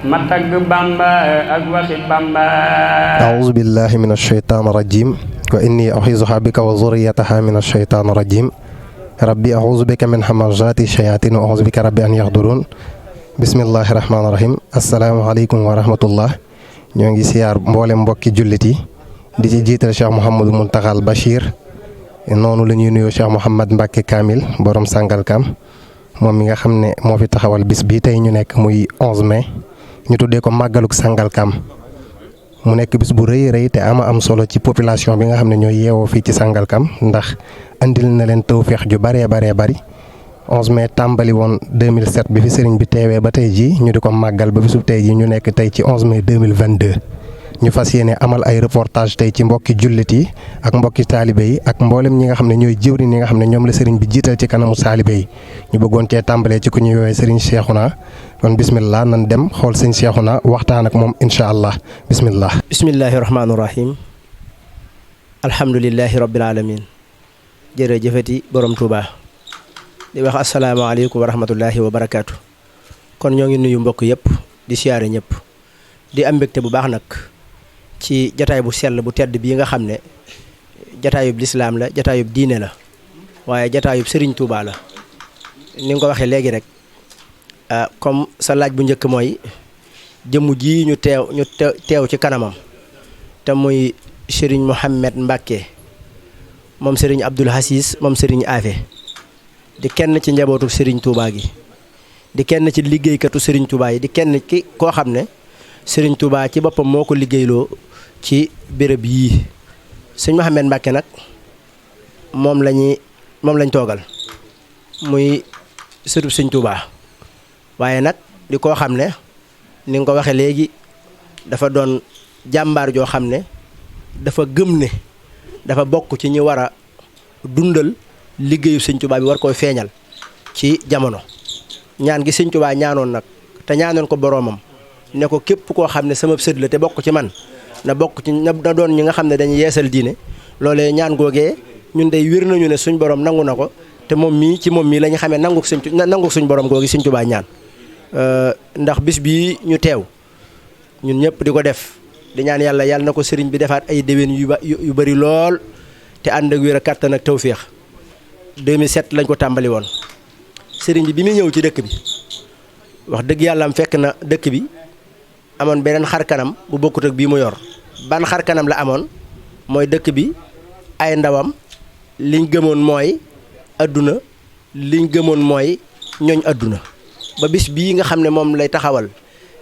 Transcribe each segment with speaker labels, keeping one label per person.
Speaker 1: ma tagg Bamba ak waxi Bamba.
Speaker 2: أعوذ بالله من الشيطان الرجيم وإني أعيذها بك وذريتها من الشيطان الرجيم ربي أعوذ بك من همزات الشياطين وأعوذ بك ربي أن يحضرون بسم الله الرحمن الرحيم السلام عليكم ورحمة الله. ñoo ngi siyaar mboolem mbokki jullit yi di ci jiital Cheikh Mouhamadou Mountakha Bachir noonu la ñuy nuyoo Cheikh Mouhamad Mbacke Kamil borom Sangalkam moom mi nga xam ne moo fi taxawal bis bi tey ñu nekk muy 11 mai ñu tuddee ko màggaluk Sangalkam mu nekk bis bu rëy rëy te ama am solo ci population bi nga xam ne ñooy yeewoo fii ci Sangalkam ndax andil na leen tawféex ju bari 11 mai tàmbali woon 2007 bi fi sëriñ bi teewee ba tey jii ñu di ko màggal ba bisub tey jii ñu nekk tey ci 11 mai 2022 ñu fas yéene amal ay reportage tey ci mbokki jullit yi ak mbokki taalibe yi ak mboolem ñi nga xam ne ñooy jëwriñ ñi nga xam ne ñoom la sëriñ bi jiital ci kanamu taalibe yi ñu bëggoon cee tàmbalee ci ku ñu woowee sëriñ Cheikhouna kon bismillah nan dem xool sëriñ Cheikhouna waxtaan ak moom incha allah bismillah.
Speaker 3: bismillahi rahmaani rahim alhamdulillahi rabbil alamin jërëjëfati borom Touba. di wax asalaamaaleykum wa rahmatullahi wa barakaatu. kon ñoo ngi nuyu mbokk yëpp di siyaare ñëpp di am mbégte bu baax nag ci jataay bu sell bu tedd bii nga xam ne jataayub lislaam la jataayub diine la waaye jataayub Serigne Touba la ni nga ko waxee léegi rek comme sa laaj bu njëkk mooy jëmm ji ñu teew ci kanamam te muy Serigne Mouhamed Mbacke moom Serigne Abdoul Aziz moom Serigne Afe di kenn ci njabootu Serigne Touba gi di kenn ci liggéeykatu Serigne Touba yi di kenn ki koo xam ne Serigne Touba ci boppam moo ko liggéeyloo ci béréb yii sëñ Mouhamed Mbacke nag moom lañ toogal muy sëtub sëñ Touba waaye nag di koo xam ne ni nga ko waxee léegi dafa doon jàmbaar joo xam ne dafa gëm ne dafa bokk ci ñi war a dundal liggéeyu sëñ Touba bi war koy feeñal ci jamono ñaan gi sëñ Touba ñaanoon nag te ñaanoon ko boroomam ne ko képp koo xam ne sama sët la te bokk ci man na doon ñi nga xam ne dañuy yeesal diine loolee ñaan googee ñun day wér nañu ne suñ borom nangu na ko te moom mii la ñu xamee nangu suñ borom googi sëñ Touba ñaan ndax bis bii ñu teew ñun ñëpp di ko def di ñaan yàlla na ko sëriñ bi defaat ay déwén yu bari lool te ànd ak wér a kàttan ak tawféex 2007 lañ ko tàmbali woon sëriñ bi muy ñëw ci dëkk bi wax dëgg yàlla am fekk na dëkk bi amoon beneen xar kanam bu bokkut ak bii mu yor ban xar kanam la amoon mooy dëkk bi ay ndawam liñ gëmoon mooy adduna liñ gëmoon mooy ñooñ adduna ba bis bii nga xam ne moom lay taxawal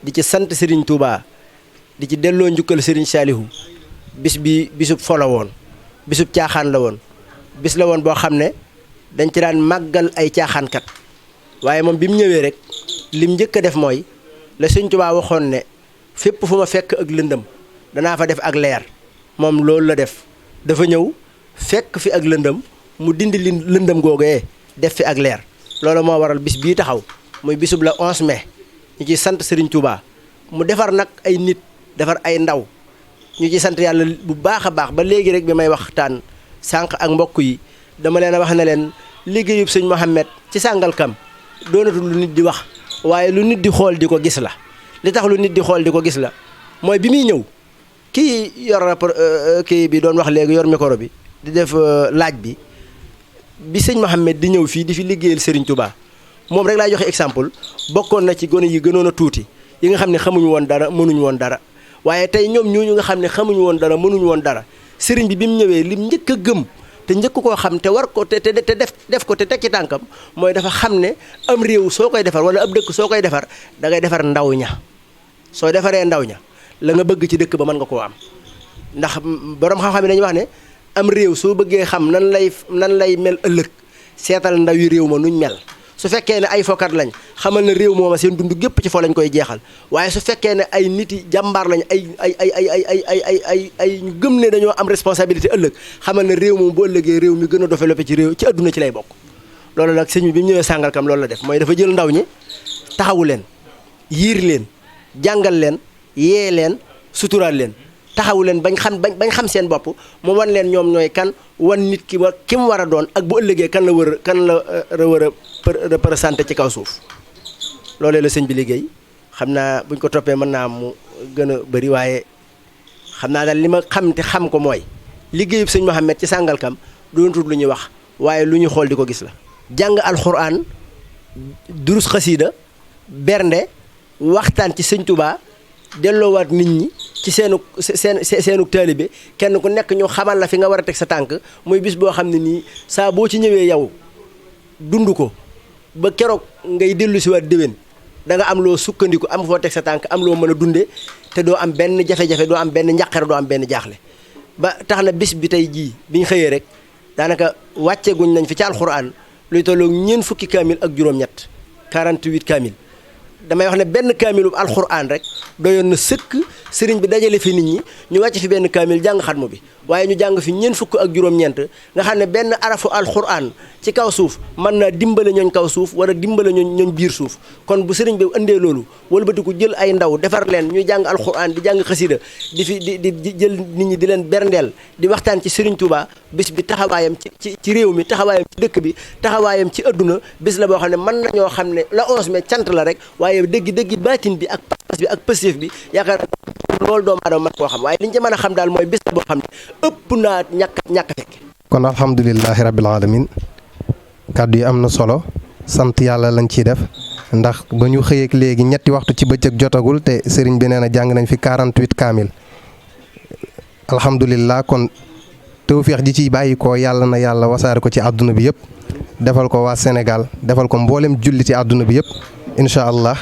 Speaker 3: di ci sant sëriñ Touba di ci delloo njukkal sëriñ Salihu bis bi bisub folo woon bisub caaxaan la woon bis la woon boo xam ne dañ ci daan màggal ay caaxaankat waaye moom bi mu ñëwee rek lim njëkk a def mooy la sëñ Touba waxoon ne fépp fu ma fekk ak lëndëm danaa fa def ak leer moom loolu la def dafa ñëw fekk fi ak lëndëm mu dindi lëndëm googee def fi ak leer loolu moo waral bis bii taxaw muy bisub la 11 mai ñu ci sant Serigne Touba mu defar nag ay nit defar ay ndaw ñu ci sant yàlla bu baax a baax ba léegi rek bi may waxtaan sànq ak mbokk yi dama leen a wax ne leen liggéeyub sëñ Mouhamed ci Sangalkam doonatul lu nit di wax waaye lu nit di xool di ko gis la li tax lu nit di xool di ko gis la mooy bi muy ñëw kii yor kii bi doon wax léegi yor micro bi di def laaj bi sëñ Mouhamed di ñëw fii di fi liggéeyal Serigne Touba moom rek laay joxe exemple bokkoon na ci gone yi gënoon a tuuti yi nga xam ne xamuñu woon dara mënuñu woon dara waaye tey ñoom ñooñu nga xam ne xamuñu woon dara mënuñu woon dara Serigne bi mu ñëwee lim njëkk a gëm te njëkk koo xam te war ko te def ko te teg ci tànkam mooy dafa xam ne am réew soo koy defar wala ab dëkk soo koy defar da ngay defar ndaw ña soo defaree ndaw ña la nga bëgg ci dëkk ba mën nga koo am ndax borom xam-xam yi dañuy wax ne am réew soo bëggee xam nan lay mel ëllëg seetal ndaw yi réew ma nuñ mel su fekkee ne ay fokat lañ xamal ne réew mooma seen dund gépp ci fo lañ koy jeexal waaye su fekkee ne ay nit yi jàmbaar lañ ay ñu gëm ne dañoo am responsabilité ëllëg xamal ne réew moom bu ëllëgee réew mi gën a développé ci àdduna ci lay bokk loolu nag sëñ bi mu ñëwee Sangalkam loolu la def mooy dafa jël ndaw ñi taxawu leen yiir leen jàngal leen yee leen suturaal leen taxawu leen bañ xam seen bopp mu wan leen ñoom ñooy kan wan nit ki mu war a doon ak bu ëllëgee kan la war a représenté ci kaw suuf loolee la sëñ bi liggéey xam naa buñ ko toppee mën naa mu gën a bëri waaye xam naa daal li ma xam te xam ko mooy liggéeyub sëñ Mouhamed ci Sangalkam doontul lu ñuy wax waaye lu ñuy xool di ko gis la. jàng alxuraan durus xasiida bernde waxtaan ci sëñ Touba delloowaat nit ñi ci seenu taalibe kenn ku nekk ñu xamal la fi nga war a teg sa tànk muy bis boo xam ne nii saa boo ci ñëwee yow dund ko ba keroog ngay dellu si waat déwén da nga am loo sukkandiku am foo teg sa tànk am loo mën a dunde te doo am benn jafe-jafe doo am benn njàqare doo am benn jaaxle ba tax na bis bi tey jii biñ xëyee rek daanaka wàcceeguñ nañ fi ci alxuraan luy tolloog ñeent fukki kaamil ak juróom-ñett 48 kaamil damay wax ne benn kaamilu alxuraan rek doyoon na sëkk sëriñ bi dajale fi nit ñi ñu wàcc fi benn kaamil jàng xatmu bi waaye ñu jàng fi ñeent fukk ak juróom-ñeent nga xam ne benn arafu alxuraan ci kaw suuf mën naa dimbale ñooñ kaw suuf wala dimbale ñooñ biir suuf kon bu sëriñ bi indee loolu wëlbatiku jël ay ndaw defar leen ñuy jàng alxuraan di jàng xasida di fi di jël nit ñi di leen berndeel di waxtaan ci sëriñ Touba bis bi taxawaayam ci réew mi taxawaayam ci dëkk bi taxawaayam ci adduna bis la boo xam ne mën nañoo xam ne la 11 mai cant la rek waaye dëgg baatin bi ak pas bi ak pëstéef bi yaakaar loolu doomu aadama mën koo xam waaye li ñu ci mën a xam daal mooy bis la boo xam ne ëpp naa ñàkk fekk.
Speaker 2: kon alhamdulilahi rabbil alamin kàddu yi am na solo sant yàlla lañ ciy def ndax ba ñu xëyeek léegi ñetti waxtu ci bëccëg jotagul te sëriñ bi nee na jàng nañ fi 48 kaamil alhamdulilah kon tawféex ji ciy bàyyi ko yàlla na yàlla wasaare ko ci àdduna bi yëpp defal ko waa Sénégal defal ko mboolem julli ci àdduna bi yëpp incha allah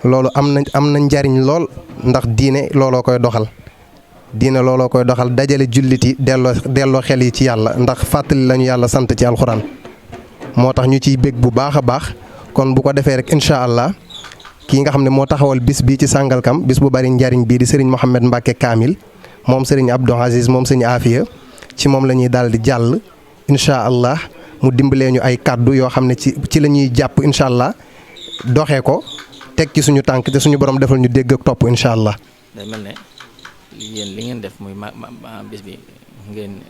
Speaker 2: loolu am na njariñ lool ndax diine looloo koy doxal. diina looloo koy doxal dajale julliti delloo xel yi ci yàlla ndax fàttali lañu yàlla sant ci alxuraan moo tax ñu ciy bég bu baax a baax kon bu ko defee rek incha allah kii nga xam ne moo taxawal bis bii ci Sangalkam bis bu bari njariñ bii di Serigne Mouhamed Mbacke Kamil moom Serigne Abdou Aziz moom Serigne Afia ci moom la ñuy daal di jàll incha allah mu dimbalee ñu ay kàddu yoo xam ne ci la ñuy jàpp incha allah doxee ko teg ci suñu tànk te suñu borom defal ñu dégg ak topp incha allah.
Speaker 4: day mel ne li ngeen def muy bis bi ngeen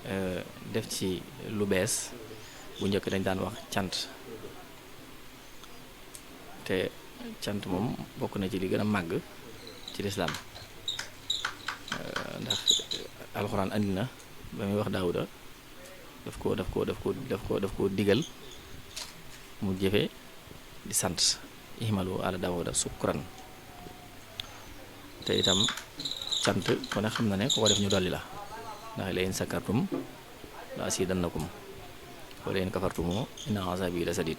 Speaker 4: def ci lu bees bu njëkk dañ daan wax cant te cant moom bokk na ci li gën a màgg ci lislaam ndax alxuraan andi na ba muy wax Daawuda daf ko digal mu jëfe di sant ihmalu ala Daawuda sukran te itam cant ku ne xam na ne ku ko def ñu dolli la ndax la in sakartum la asidannakum wala in kafartum inna azabi la sadid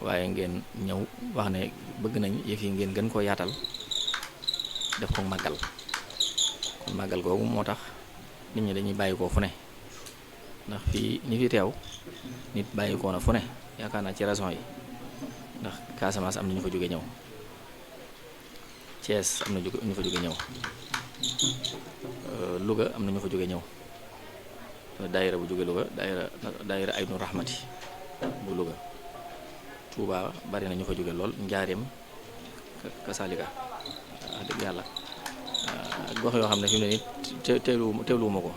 Speaker 4: waaye ngeen ñëw wax ne bëgg nañ yëf yi ngeen gën koo yaatal def ko màggal kon màggal googu moo tax nit ñi dañuy bàyyi koo fu ne ndax fii ñi fi teew nit bàyyi koo na fu ne yaakaar naa ci raison yi ndax Casamance am na ñu fa jóge ñëw Thiès am na ñu fa jóge ñëw Louga am na ñu fa jóge ñëw daayira bu jóge Louga daayira Aynu Rahmati bu Louga Touba bari na ñu fa jóge lool Njaareem kasalika wax dëgg yàlla gox yoo xam ne fi mu ne nii teewluwuma ko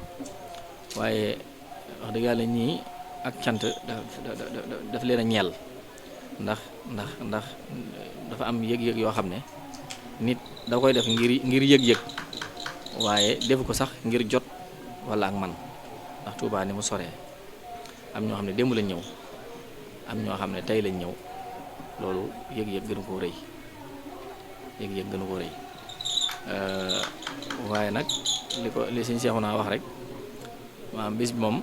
Speaker 4: waaye wax dëgg yàlla ñii ak cant daf leen a ñeel ndax dafa am yëg-yëg yoo xam ne nit da koy def ngir yëg-yëg waaye defu ko sax ngir jot wala ak man ndax Touba ni mu soree am ñoo xam ne démb lañ ñëw am ñoo xam ne tey lañ ñëw loolu yëg-yëg gënu koo rëy waaye nag li Sëñ Seexuna wax rek maanaam bis bi moom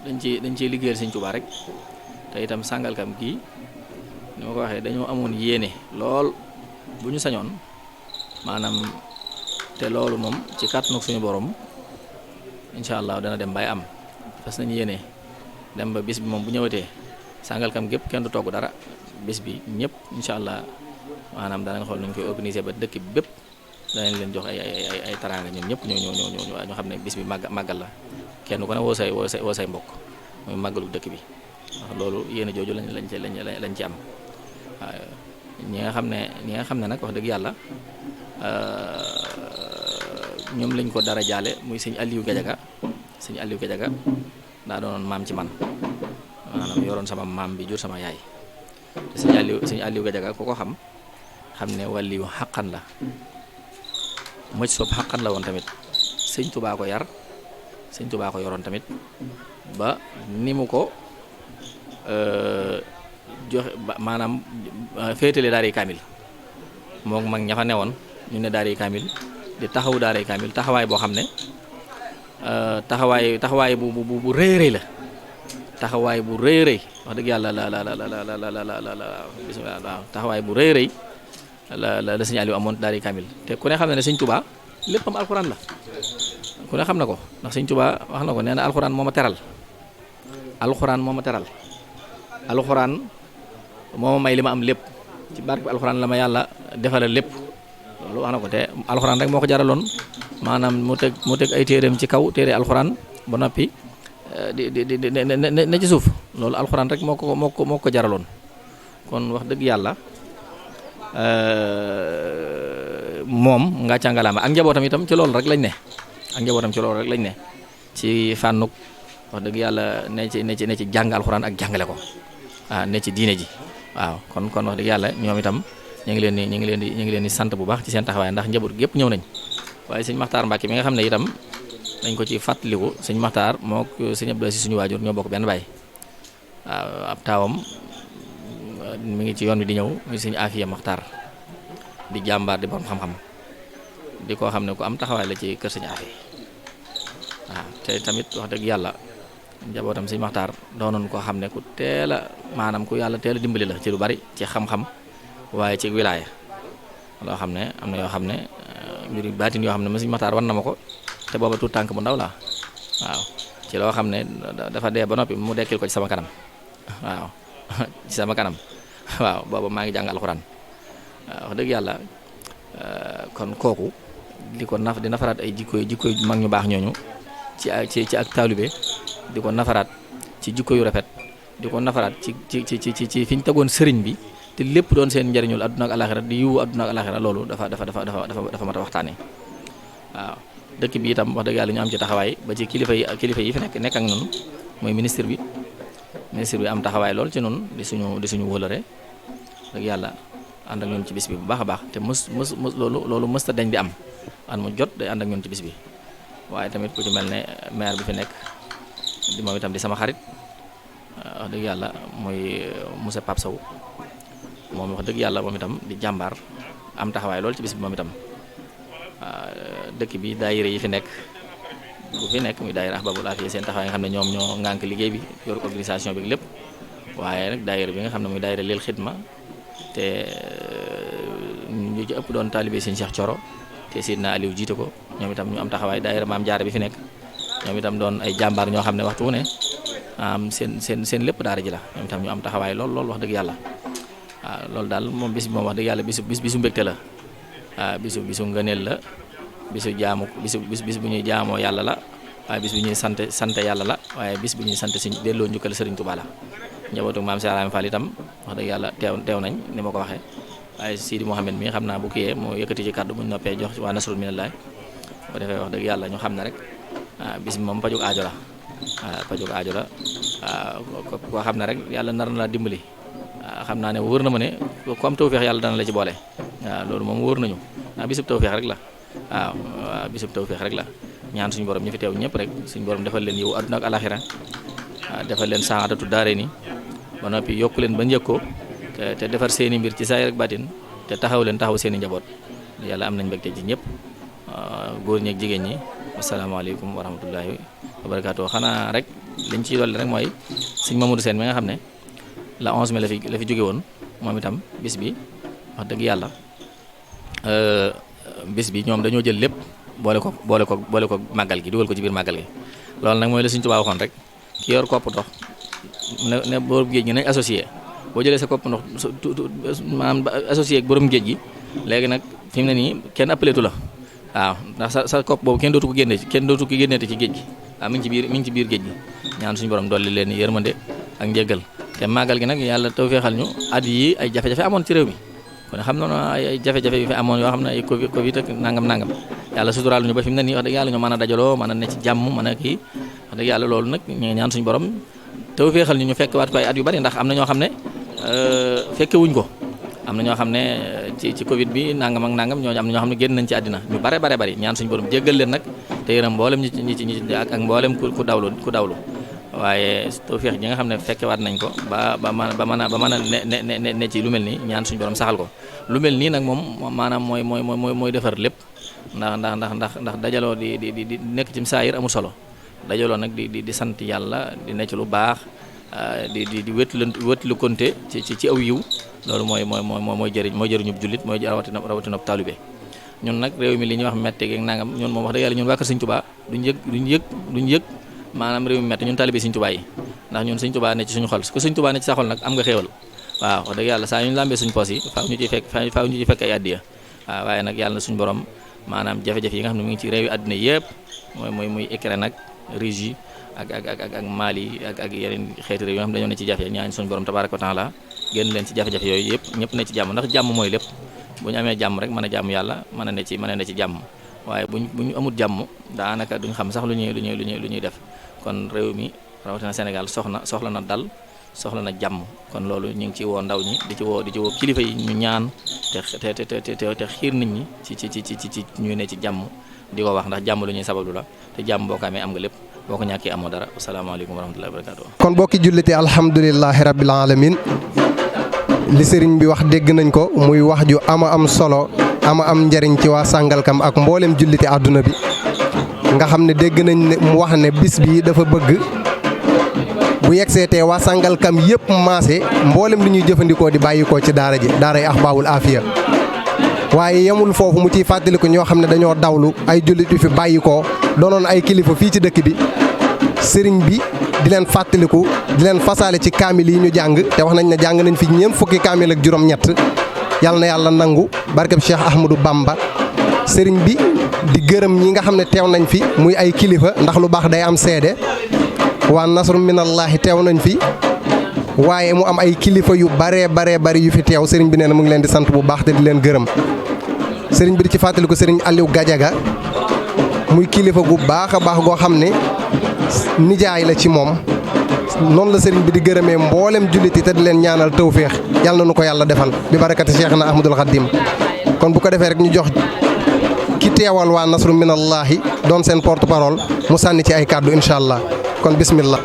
Speaker 4: dañ ciy liggéeyal Sëñ Touba rek te itam Sangalkam gii ni ma ko waxee dañoo amoon yéene lool bu ñu sañoon maanaam te loolu moom ci kàttanu suñu borom incha allah dana dem bay am fas nañu yéene dem ba bis bi moom bu ñëwatee Sangalkam gépp kenn du togg dara bis bi ñëpp incha allah maanaam danañ xool nu ñu koy organiser ba dëkk bi bépp danañ leen jox ay taraanga ñoom ñëpp ñoo xam ne bis bi màggal la kenn ku ne woo say mbokk muy màggalu dëkk bi wax loolu yéene jooju lañ ci am waaw ñi nga xam ne nag wax dëgg yàlla ñoom lañ ko dara jaale muy sëñ Aliou Gadiaga daa doonoon maam ci man maanaam yoroon sama maam bi jur sama yaay te sëñ Aliou Gadiaga ku ko xam xam ne wàlli yu xaqan la moj soob xaqan la woon tamit sëñ Tuubaa ko yar sëñ Tuubaa ko yoroon tamit ba ni mu ko joxe maanaam féetale daaray kaamil moom mag ña fa newoon ñu ne daaray kaamil di taxawu daaray kaamil taxawaay boo xam ne taxawaay bu rëy rëy la taxawaay bu rëy rëy wax dëgg yàlla la bismillah waaw taxawaay bu rëy rëy la sëñ Aliou amoon daaray kaamil te ku ne xam ne sëñ Tuubaa léppam alxuraan la ku ne xam na ko ndax sëñ Tuubaa wax na ko nee na alxuraan moo ma teral alxuraan moo ma teral alxuraan moo ma may li ma am lépp ci barke alxuraan la ma yàlla defalal lépp loolu wax na ko te alxuraan rek moo ko jaraloon maanaam mu teg ay téereem ci kaw téere alxuraan ba noppi di ne ci suuf loolu alxuraan rek moo ko jaraloon kon wax dëgg yàlla moom nga càngalaama ak njabootam itam ci loolu rek lañ ne ak njabootam ci loolu rek lañ ne ci fànnuk wax dëgg yàlla ne ci jàng alxuraan ak jàngale ko ne ci diine ji waaw kon wax dëgg yàlla ñoom itam ñu ngi leen di sant bu baax ci seen taxawaay ndax njaboot gépp ñëw nañ waaye sëñ Maxtaar Mbàkke mi nga xam ne itam dañ ko ci fàttaliku sëñ Maxtaar moo sëñ Abdou si suñu waajur ñoo bokk benn baay waaw ab taawam mi ngi ci yoon bi di ñëw muy sëñ Afiya Maxtaar di jàmbaar di borom xam-xam di koo xam ne ku am taxawaay la ci kër sëñ Afiya waaw te tamit wax dëgg yàlla njabootam sëñ Maxtaar doonoon koo xam ne ku teel a maanaam ku yàlla teel a dimbali la ci lu bari ci xam-xam waaye ci wilaaya loo xam ne am na yoo xam ne mbiri baatin yoo xam ne ma sëñ Maxtaar war na ma ko te booba tuut tànk bu ndaw la waaw ci loo xam ne dafa dee ba noppi mu dekkil ko ci sama kanam waaw ci sama kanam waaw booba maa ngi jàng alxuraan wax dëgg yàlla kon kooku di nafaraat ay jikko yu mag ñu baax ñooñu ci ak taalibe di ko nafaraat ci jikko yu rafet di ko nafaraat ci fi ñu tegoon sëriñ bi te lépp doon seen njariñul adduna ak alaxira di yiwu adduna ak alaxira loolu dafa mat a waxtaane waaw dëkk bi itam wax dëgg yàlla ñu am ci taxawaay ba ci kilifa yi fi nekk ak noonu mooy ministre bi am taxawaay lool ci noonu di suñu wëlëre dëgg yàlla ànd ak ñun ci bis bi bu baax a baax te loolu mësta dañ di am an mu jot day ànd ak ñun ci bis bi waaye tamit ku ci mel ne maire bi fi nekk di moom itam di sama xarit wax dëgg yàlla mooy monsieur Pape Sow moom wax dëgg yàlla moom itam di jàmbaar am taxawaay lool ci bis bi moom itam dëkk bi daayira yi fi nekk bu fi nekk muy daayira Ahbabul Afiya seen taxawaay nga xam ne ñoom ñoo ŋànk liggéey bi yor organisation bi lépp waaye nag daayira bi nga xam ne muy daayira Lil Xidma te ñu ci ëpp doon taalibe seen Cheikh Thioro te Sidna Aliou jiite ko ñoom itam ñu am taxawaay daayira Maam Jaara bi fi nekk ñoom itam doon ay jàmbaar ñoo xam ne waxtu wu ne seen lépp daara ji la ñoom itam ñu am taxawaay lool wax dëgg yàlla waaw loolu daal moom bis bi moom wax dëgg yàlla bisu mbégte la waaw bisu ngëneel la bis bu ñuy jaamoo yàlla la waaye bis bu ñuy sant yàlla la waaye bis bu ñuy sant si delloo njukkal Sëriñ Tuubaa la njabootu maam Cheikh Ibrahima Fall itam wax dëgg yàlla teew nañ ni ma ko waxee waaye Sidi Mouhamed mi xam naa bu kiyee moo yëkkati ci kàddu bu ñu noppee jox waa Nasrul Minallaah ko defee wax dëgg yàlla ñu xam ne rek bis bi moom pajug aajo la pajug aajo la koo xam ne rek yàlla nar na la dimbali xam naa ne wóor na ma ne ku am tawfeex yàlla dana la ci boole waaw loolu moom wóor nañu bisub tawfeex rek la waaw bisub tawfeex rek la ñaan suñu borom ñi fi teew ñëpp rek suñu borom defal leen yiw àdduna ak alaxira defal leen saadatu daare ni ba noppi yokku leen ba njëkk ko te defar seeni mbir ci saayir ak baatin te taxaw seeni njaboot yàlla am nañ mbégte ci ñëpp góor ñi ak jigéen ñi asalaamaaleykum wa rahmatullahi wa barakaatu xanaa rek liñ ciy dolli rek mooy sëñ Mamadou Sène mi nga xam ne la 11 mai la fi jóge woon moom itam bis bi wax dëgg yàlla bis bi ñoom dañoo jël lépp boole ko màggal gi dugal ko ci biir màggal gi loolu nag mooy la Sëñ Tuubaa waxoon rek ki yor kopp ndox ne borom géej gi nañ associé boo jëlee sa kopp ndox maanaam associé ak borom géej gi léegi nag fi mu ne nii kenn appaletu la waaw ndax sa kopp boobu kenn dootu ko génneete ci géej gi waaw mi ngi ci biir géej gi ñaan suñu borom dolli leen yërmande ak njéggal te màggal gi nag yàlla tawfeexal ñu at yi ay jafe-jafe amoon ci réew mi kon xam na ay jafe-jafe yu fi amoon yoo xam ne ay covid ak nangam yàlla suturaal ñu ba fi mu ne nii wax dëgg yàlla ñu mën a dajaloo mën a ne ci jàmm mën a kii wax dëgg yàlla loolu nag ñu ñaan suñu borom tawfeexal ñu fekk waat ko ay at yu bari ndax am na ñoo xam ne fekke wuñ ko am na ñoo xam ne ci Covid bi nangam ak nangam ñooñu am na ñoo xam ne génn nañ ci àddina ñu bare bari ñaan suñu borom jéggal leen nag te yërëm mboolem ñi ak mboolem ku dawlu waaye tawfeex ñi nga xam ne fekkewaat nañ ko ba mën a ne ci lu mel nii ñaan suñu borom saxal ko lu mel nii nag moom maanaam mooy defar lépp ndax dajaloo di nekk ci saayir amul solo dajaloo nag di sant yàlla di nekk lu baax di wétlu konte ci aw yiw loolu mooy jëriñu jullit mooy rawatina taalibe ñun nag réew mi li ñuy wax metti ak nangam ñun moom wax dëgg yàlla ñun waa kër Sëñ Tuubaa duñ yëg maanaam réew mi metti ñun taalibe Sëñ Tuubaa yi ndax ñun Sëñ Tuubaa ne ci suñu xol ku Sëñ Tuubaa ne ci sa xol nag am nga xéewal waaw wax dëgg yàlla saa ñu làmbee suñu poos yi faaw ñu ciy fekk ay addiya waaw waaye nag yàlla na suñu borom maanaam jafe-jafe yi nga xam ne mu ngi ci réew yi àddina yëpp muy Ukraine nag Russie ak Mali ak yeneen xeeti réew yi nga xam ne dañoo ne ci jafe ñaan suñu borom tabaaraka wa taala génn leen ci jafe-jafe yooyu yëpp ñëpp ne ci jàmm ndax jàmm mooy lépp bu ñu amee jàmm rek mën a jàmm yàlla mën a ne ci jàmm waaye bu ñu amul jàmm daanaka duñ xam sax lu ñuy def kon réew mi rawatina Sénégal soxla na dal soxla na jàmm kon loolu ñu ngi ci woo ndaw ñi di ci woo kilifa yi ñu ñaan te xiir nit ñi ci ñuy ne ci jàmm di ko wax ndax jàmm lu ñuy sabablu la te jàmm boo ko amee am nga lépp boo ko ñàkkee amoo dara asalaamaaleykum wa rahmatullahi wa barakatuh
Speaker 2: kon bokki julliti alhamdulilahi rabbil alamin li sëriñ bi wax dégg nañ ko muy wax ju am solo am njariñ ci waa Sangalkam ak mboolem julliti àdduna bi nga xam ne dégg nañ ne mu wax ne bis bi dafa bëgg bu yegseetee waa Sangalkam yëpp maase mboolem li ñuy jëfandikoo di bàyyikoo ci daara ji daaray Ahbaabul Afiya waaye yemul foofu mu ciy fàttaliku ñoo xam ne dañoo dawlu ay jullit yu fi bàyyikoo doonoon ay kilifa fii ci dëkk bi sëriñ bi di leen fàttaliku di leen fasaale ci kaamil yi ñu jàng te wax nañ ne jàng nañ fi ñeent fukki kaamil ak juróom-ñett yal na yàlla nangu barkeb Cheikh Ahmadou Bamba sëriñ bi di gërëm ñi nga xam ne teew nañ fi muy ay kilifa ndax lu baax day am seede waa nasru minallaahi teew nañ fi waaye mu am ay kilifa yu bari yu fi teew sëriñ bi nee na mu ngi leen di sant bu baax te di leen gërëm sëriñ bi di ci fàttaliku sëriñ Aliou Gadiaga muy kilifa gu baax a baax goo xam ne nijaay la ci moom noonu la sëriñ bi di gërëmee mboolem julliti te di leen ñaanal tawféex yàlla na nu ko yàlla defal bi barakati Cheikhna Ahmadul Khadim kon bu ko defee rek ñu jox ki teewal waa nasru minallaahi doon seen porte parole mu sànni ci ay kàddu incha allah kon bismillah.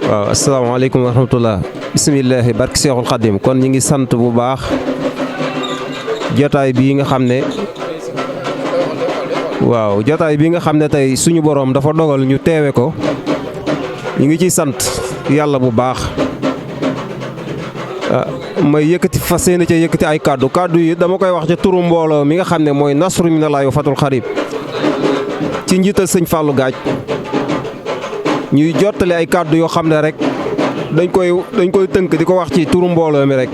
Speaker 5: waaw asalaamaaleykum wa rahmatullah bisimillahi barki Seexul Xadim kon ñi ngi sant bu baax jotaay bii nga xam ne tey suñu boroom dafa dogal ñu teewe ko ñu ngi ciy sant yàlla bu baax may yëkkati fas yéene ca yëkkati ay kàddu yi dama koy wax ca turu mbooloo mi nga xam ne mooy nasru minallaahi wa fatul xarib ci njiital sëñ Fallou Gaaj ñuy jottali ay kàddu yoo xam ne rek dañ koy tënk di ko wax ci turu mbooloo mi rek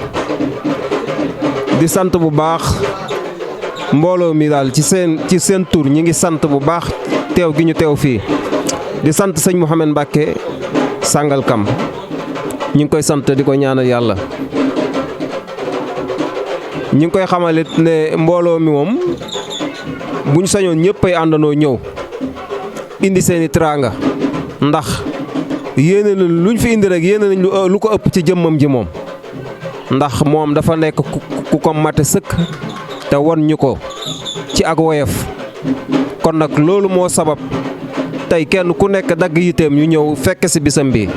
Speaker 5: di sant bu baax mbooloo mi daal ci seen tur ñi ngi sant bu baax teew gi ñu teew fii di sant sëñ Mouhamed Mbacke Sangalkam ñu ngi koy sant di ko ñaanal yàlla ñu ngi koy xamalit ne mbooloo mi moom buñ sañoon ñëpp ay àndandoo ñëw indi seeni teraanga ndax yéene nañ luñ fi indi rek yéene nañ lu ko ëpp ci jëmmam ji moom ndax moom dafa nekk ku ko mate sëkk te won ñu ko ci ak woyof kon nag loolu moo sabab tey kenn ku nekk dagg yiteem ñu ñëw fekk ci bisam bi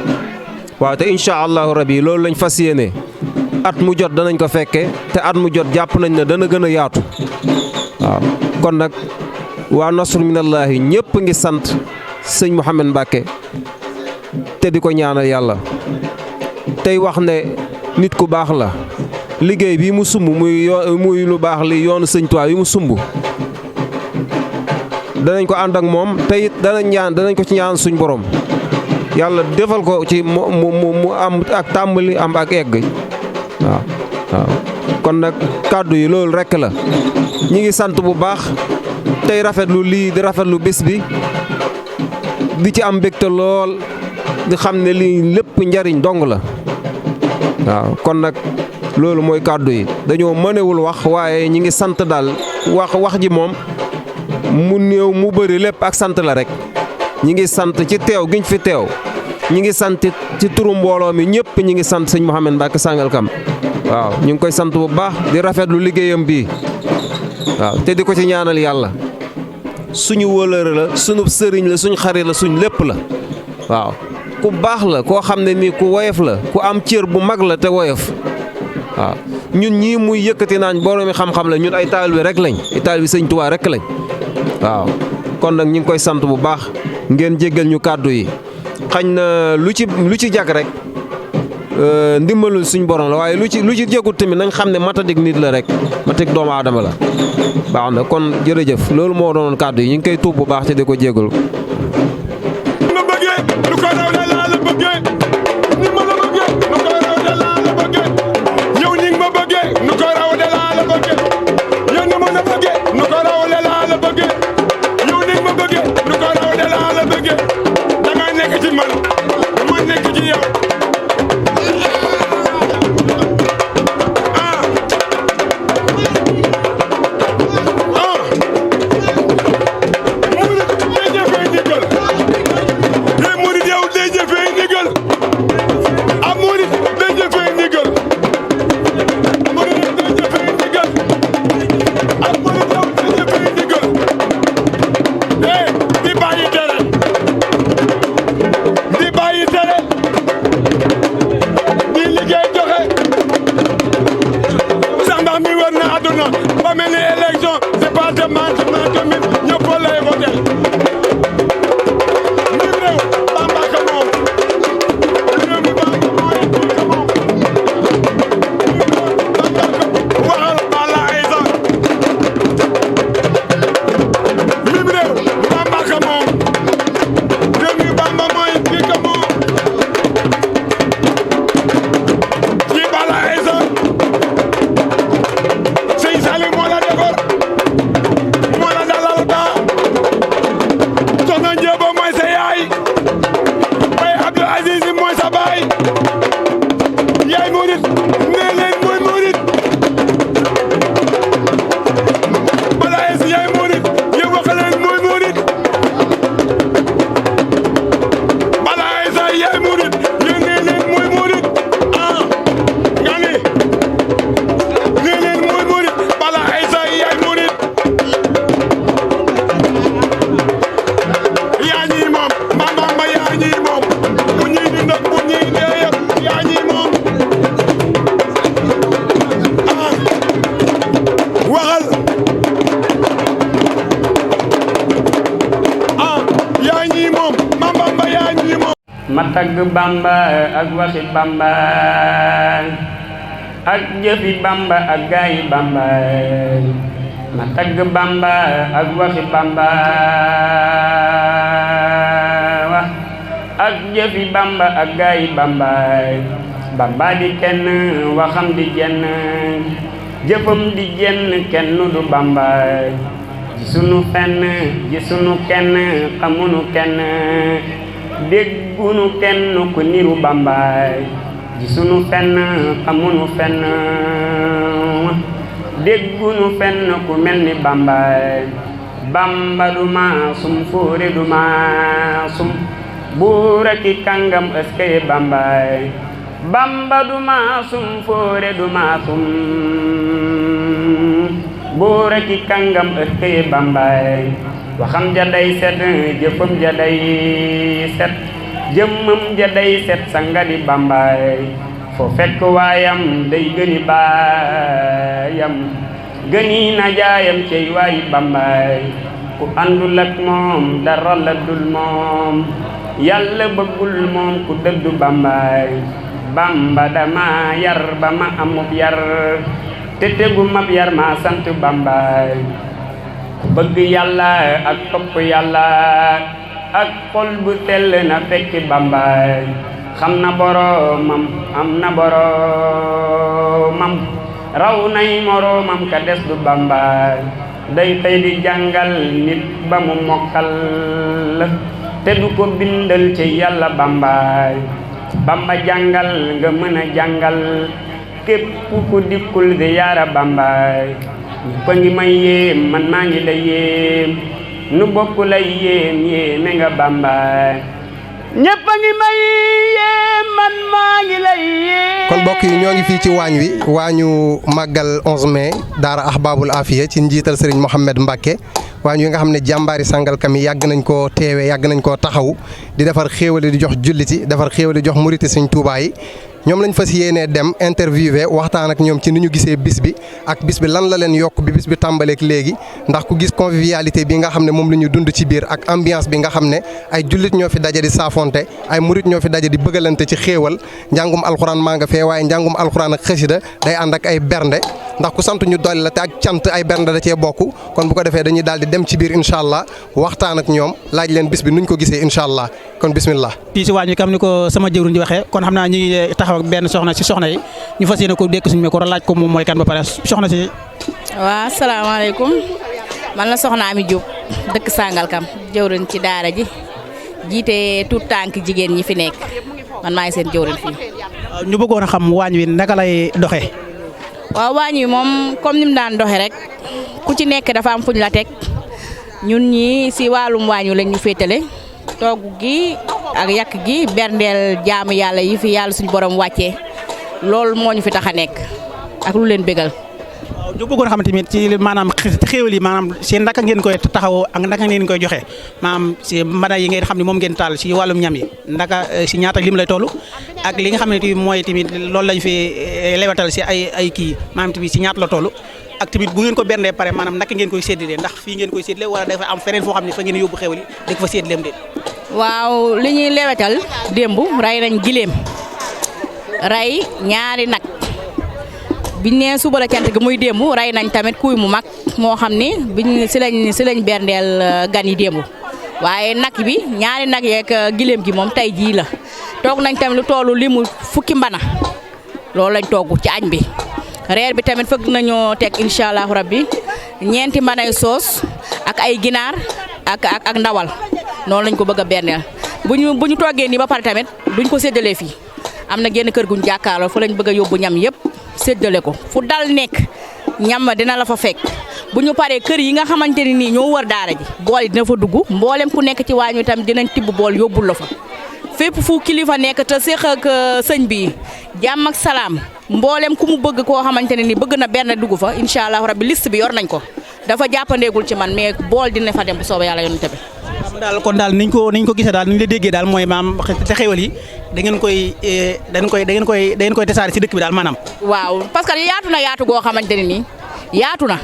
Speaker 5: waaw te incha allahu rabi loolu lañ fas yéene at mu jot danañ ko fekke te at mu jot jàpp nañ ne dana gën a yaatu waaw kon nag waa nasru minallaahi ñëpp ngi sant sëñ Mouhamed Mbacke te di ko ñaanal yàlla tey wax ne nit ku baax la liggéey bi mu sumb muy lu baax li yoonu sëñ Tuubaa yi mu sumb danañ ko ànd ak moom te it danañ ko ci ñaan suñ borom yàlla defal ko ci mu am ak tàmbali am ak egg waaw kon nag kàddu yi loolu rekk la ñi ngi sant bu baax tey rafetlu lii di rafetlu bés bi di ci am mbégte lool di xam ne lii lépp njariñ dong la waaw kon nag loolu mooy kàddu yi dañoo mënewul wax waaye ñi ngi sant daal wax ji moom mu néew mu bëri lépp ak sant la rek ñi ngi sant ci teew giñ fi teew ñi ngi sant ci turu mbooloo mi ñëpp ñi ngi sant sëñ Mouhamed Mbacke Sangalkam waaw ñu ngi koy sant bu baax di rafetlu liggéeyam bii waaw te di ko ci ñaanal yàlla suñu wóolëre la suñu sëriñ la suñu xarit la suñu lépp la waaw ku baax la koo xam ne nii ku woyof la ku am cër bu mag la te woyof waaw ñun ñii muy yëkkati naañ boroomi xam-xam la ñun ay taalibe rek lañ ay taalibe Sëñ Tuubaa rek lañ waaw kon nag ñu ngi koy sant bu baax ngeen jéggal ñu kàddu yi xañ na lu ci jag rek ndimbalul suñ borom la waaye lu ci jégut tamit nañ xam ne matadik nit la rek matadik doomu aadama la baax na kon jërëjëf loolu moo doonoon kàddu yi ñu ngi koy tuub bu baax te di ko jégal
Speaker 6: ma bëggee lu ko raw de laa la bëggee ni ma la bëggee lu ko raw de laa la bëggee yow ni ma bëggee lu ko raw de laa la bëggee yow ni ma la bëggee lu ko raw de laa la bëggee yow ni ma bëggee lu ko raw de laa la bëggee da nga nekk ci man ma nekk ci yow
Speaker 1: ma tagg Bamba ak waxi Bamba ak jëfi Bamba ak gaayi Bamba ma tagg Bamba ak waxi Bamba wax ak jëfi Bamba ak gaayi Bamba Bamba di kenn waxam di jenn jëfam di jenn kenn du Bamba gisunu fenn gisunu kenn xamunu kenn déggunu kenn ku niru Bamba gisunu fenn xamunu fenn déggunu fenn ku mel ni Bamba Bamba du maasum fóore du maasum buur ak i kàngam ëskey Bamba Bamba du maasum fóore du maasum buur ak i kàngam ëskey Bamba waxam ja day set jëfam ja day set jëmmam ja day set sangadi Bamba foo fekk waayam day gëni baayam gëni na jaayam cey waayi Bamba ku àndul ak moom dara la dul moom yàlla bëggul moom ku dëddu Bamba Bamba dama yar ba ma amub yar te tegu mab yar ma sant Bamba bëgg yàlla ak topp yàlla ak xol bu sell na fekki Bamba xam na boroomam am na boroomam raw nay moroomam ka des du Bamba day xëy di jàngal nit ba mu mokkal te du ko bindal ci yàlla Bamba Bamba jàngal nga mën a jàngal képp ku dikkul di yaara Bamba ñëpp a ngi may yéem man maa ngi lay yéem nu bokk lay yéem yéeme nga Bamba ñëpp a ngi may yéem man maa ngi lay
Speaker 2: kon mbokk yi ñoo ngi fii ci waañ wi waañu màggal 11 mai daara Ahbabul Afiya ci njiital Serigne Mohamed Mbacke waañ wi nga xam ne jàmbaari Sangalkam yi yàgg nañ koo teewe yàgg nañ koo taxaw di defar xéewale di jox julliti defar xéewale di jox muriti Sëñ Tuubaa yi ñoom lañ fas yéenee dem interviewé waxtaan ak ñoom ci ni ñu gisee bis bi ak bis bi lan la leen yokk bi bis bi tàmbaleek léegi ndax ku gis convivialité bi nga xam ne moom la ñu dund ci biir ak ambiance bi nga xam ne ay jullit ñoo fi daje di saafonte ay murit ñoo fi daje di bëggalante ci xéewal njàngum alxuraan maa nga fee waaye njàngum alxuraan ak xasida day ànd ak ay bernde ndax ku sant ñu dolli la te ak cant ay bernde da cee bokk kon bu ko defee dañuy daal di dem ci biir incha allah waxtaan ak ñoom laaj leen bis bi nuñ ko gisee incha allah kon bismillah.
Speaker 7: fii si waañ wi kam ni ko sama jëwriñ di waxee kon xam naa ñu ngi taxaw ak benn soxna si soxna yi ñu fas yéene ko dékk suñu micro laaj ko moom mooy kan ba pare soxna si.
Speaker 8: waaw asalaamaaleykum man la soxna Ami Diop dëkk Sangalkam jëwriñ ci daara ji jiite tout tànk jigéen ñi fi nekk man maay seen jëwriñ fii.
Speaker 7: ñu bëggoon a xam waañ wi naka lay doxee.
Speaker 8: waaw waañ wi moom comme ni mu daan doxe rek ku ci nekk dafa am fuñ la teg ñun ñi si wàllum waañ wi lañ ñu féetale togg gi ak yàq gi berndeel jaamu yàlla yi fi yàlla suñu borom wàccee loolu moo ñu fi tax a nekk ak lu leen bégal.
Speaker 7: waaw ñu bëggoon a xam tamit ci maanaam xéewal yi maanaam si naka ngeen koy taxawoo ak naka ngeen koy joxe maanaam si mbana yi ngeen xam ne moom ngeen taal si wàllum ñam yi ndaka si ñaata lim lay toll ak li nga xam ne tamit mooy tamit loolu lañ fi lewatal si ay kii maanaam tamit si ñaata la toll ak tamit bu ngeen ko berndee pare maanaam naka ngeen koy séddalee ndax fii ngeen koy séddalee wala dafa am feneen foo xam ne fa ngeen yóbbu xéewal yi da ko fa séddaleem de.
Speaker 8: waaw li ñuy lewetal démb rey nañ gileem rey ñaari nag biñ nee suba la cant gi muy démb rey nañ tamit kuy mu mag moo xam ni biñ si lañ berndeel gan yi démb waaye nag bi ñaari nag yeeg gileem gi moom tey jii la toog nañ tamit lu tollu limu fukki mbana loolu lañ togg ci añ bi reer bi tamit fëgg nañoo teg incha allahu rabbi ñeenti mbanay soos ak ay ginaar ak ndawal noonu lañ ko bëgg a berndeel bu ñu toggee nii ba pare tamit duñ ko séddalee fii am na genn kër guñ jàkkaarloo fa lañ bëgg a yóbbu ñam yëpp séddale ko fu dal nekk ñam dina la fa fekk bu ñu paree kër yi nga xamante ne nii ñoo wër daara ji bool yi dina fa dugg mboolem ku nekk ci waañ wi tam dinañ tibb bool yóbbul la fa fépp fu kilifa nekk te séq ak sëñ bi jàmm ak salaam mboolem ku mu bëgg koo xamante ne nii bëgg na benn dugg fa incha allah rabbi liste bi yor nañ ko dafa jàppandeegul ci man mais bool dina fa dem bu soobee yàlla yonent bi.
Speaker 7: kon daal niñ ko gisee daal niñ la déggee daal mooy maam te xéwal yi da ngeen koy tasaare ci dëkk bi daal maanaam.
Speaker 8: waaw parce que yaatu na yaatu goo xamante ne nii yaatu na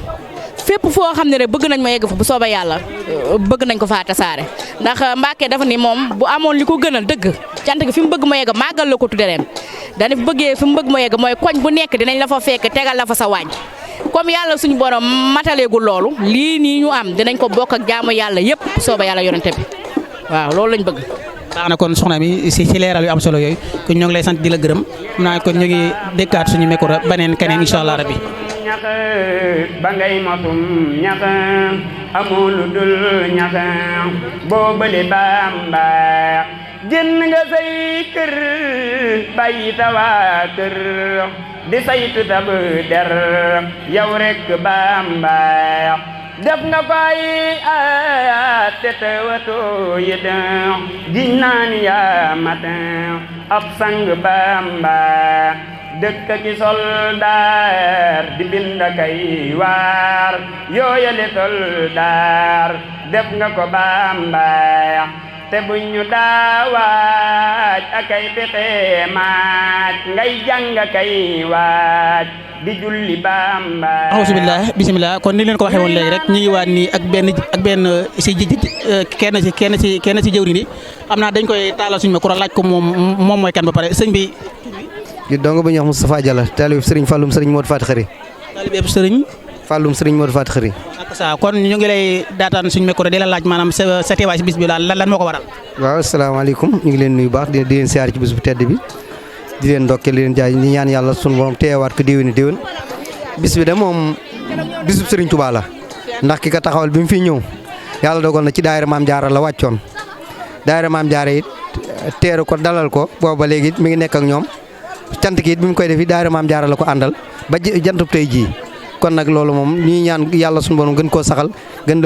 Speaker 8: fépp foo xam ne rek bëgg nañ ma yegg fa bu soobee yàlla bëgg nañ ko faa tasaare ndax Mbacke dafa ni moom bu amoon li ko gënal dëgg cant gi fi mu bëgg ma yegg màggal la ko tudde leen dañu bëggee fi mu bëgg ma yegg mooy koñ bu nekk dinañ la fa fekk tegal la fa sa waañ comme yàlla suñu borom mataleegul loolu lii nii ñu am dinañ ko bokk ak jaamu yàlla yëpp bu soobee yàlla yonente bi waaw loolu lañ bëgg.
Speaker 7: baax na kon soxna mi si leeral yu am solo yooyu kon ñoo ngi lay sant di la gërëm xam naa kon ñu ngi déggaat suñu micro beneen keneen incha allah rabbi.
Speaker 1: ñax ba ngay motum ñax amoo lu dul ñax boo bële Bamba génn nga say kër bàyyi tawaa kër di saytu tab der yow rek Bamba def nga koy te tewatoo yit giñ naan yaa matin ab sang Bamba dëkk ki soldaar di bind kay waar yooyale soldaar def nga ko Bamba te buñ ñu daawaaj akay pexe maaj ngay jàng kay waaj di julli Bamba.
Speaker 7: alhamdulilah bisimilah kon ni leen ko waxee woon léegi rek ñu ngi waat nii ak benn si kenn ci jëwriñ yi xam naa dañ koy taalal suñu micro laaj ko moom mooy kan ba pare sëñ bi.
Speaker 9: di dong bu ñuy wax Moustapha Diallo taalib Serigne Falloum Serigne Modou Faty Khary.
Speaker 7: taalib Serigne.
Speaker 9: Falloum Serigne Modou Faty Khary.
Speaker 7: ak ça kon ñu ngi lay daataan suñu micro di la laaj maanaam sa teewaay si bis bi daal lan moo ko waral.
Speaker 9: waaw asalaamaaleykum ñu ngi leen nuyu baax di leen siyaar ci bis bu tedd bi di leen ndokkeel di leen jaay ñi ñaan yàlla sunu borom teewaat ko déwéni déwén bis bi de moom bisub Serigne Touba la ndax ki ko taxawal bi mu fi ñëw yàlla dogal na ci daayira Maam Jaara la wàccoon daayira Maam Jaara it teeru ko dalal ko booba léegi mi ngi nekk ak ñoom cant gi it bi mu koy def it daayira Maam Jaara la ko àndal ba jantub tey jii kon nag loolu moom ñuy ñaan yàlla suñu borom gën koo saxal gën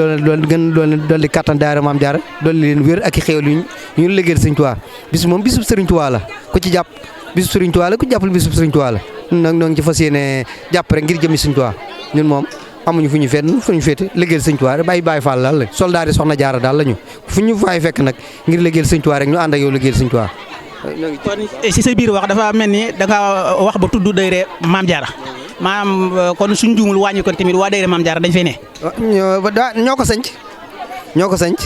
Speaker 9: dolli kattan daayira Maam Jaara dolli leen wér ak i xéewal yu ñu liggéeyal Sëriñ Tuubaa bis moom bisub Sëriñ Tuubaa la ku ci jàpp bisub Sëriñ Tuubaa la ku jàppal bisub Sëriñ Tuubaa la ñun nag ñoo ngi ci fas yéene jàpp rek ngir jëmi Sëriñ Tuubaa ñun moom amuñu fu ñu féete liggéeyal Sëriñ Tuubaa rek bàyyi Faal daal la soldaar yi Soxna Jaara daal lañu fu ñu fay fekk nag ngir liggéeyal Sëriñ Tuubaa rek ñu ànd ak yow liggéeyal Sëriñ Tuubaa.
Speaker 7: kon si sa biir wax dafa mel ni da nga wax ba tudd daayira Maam Jaara maanaam kon suñ juumul wàññi kon tamit waa daayira Maam Jaara dañ fay ne.
Speaker 9: ñoo ko sanc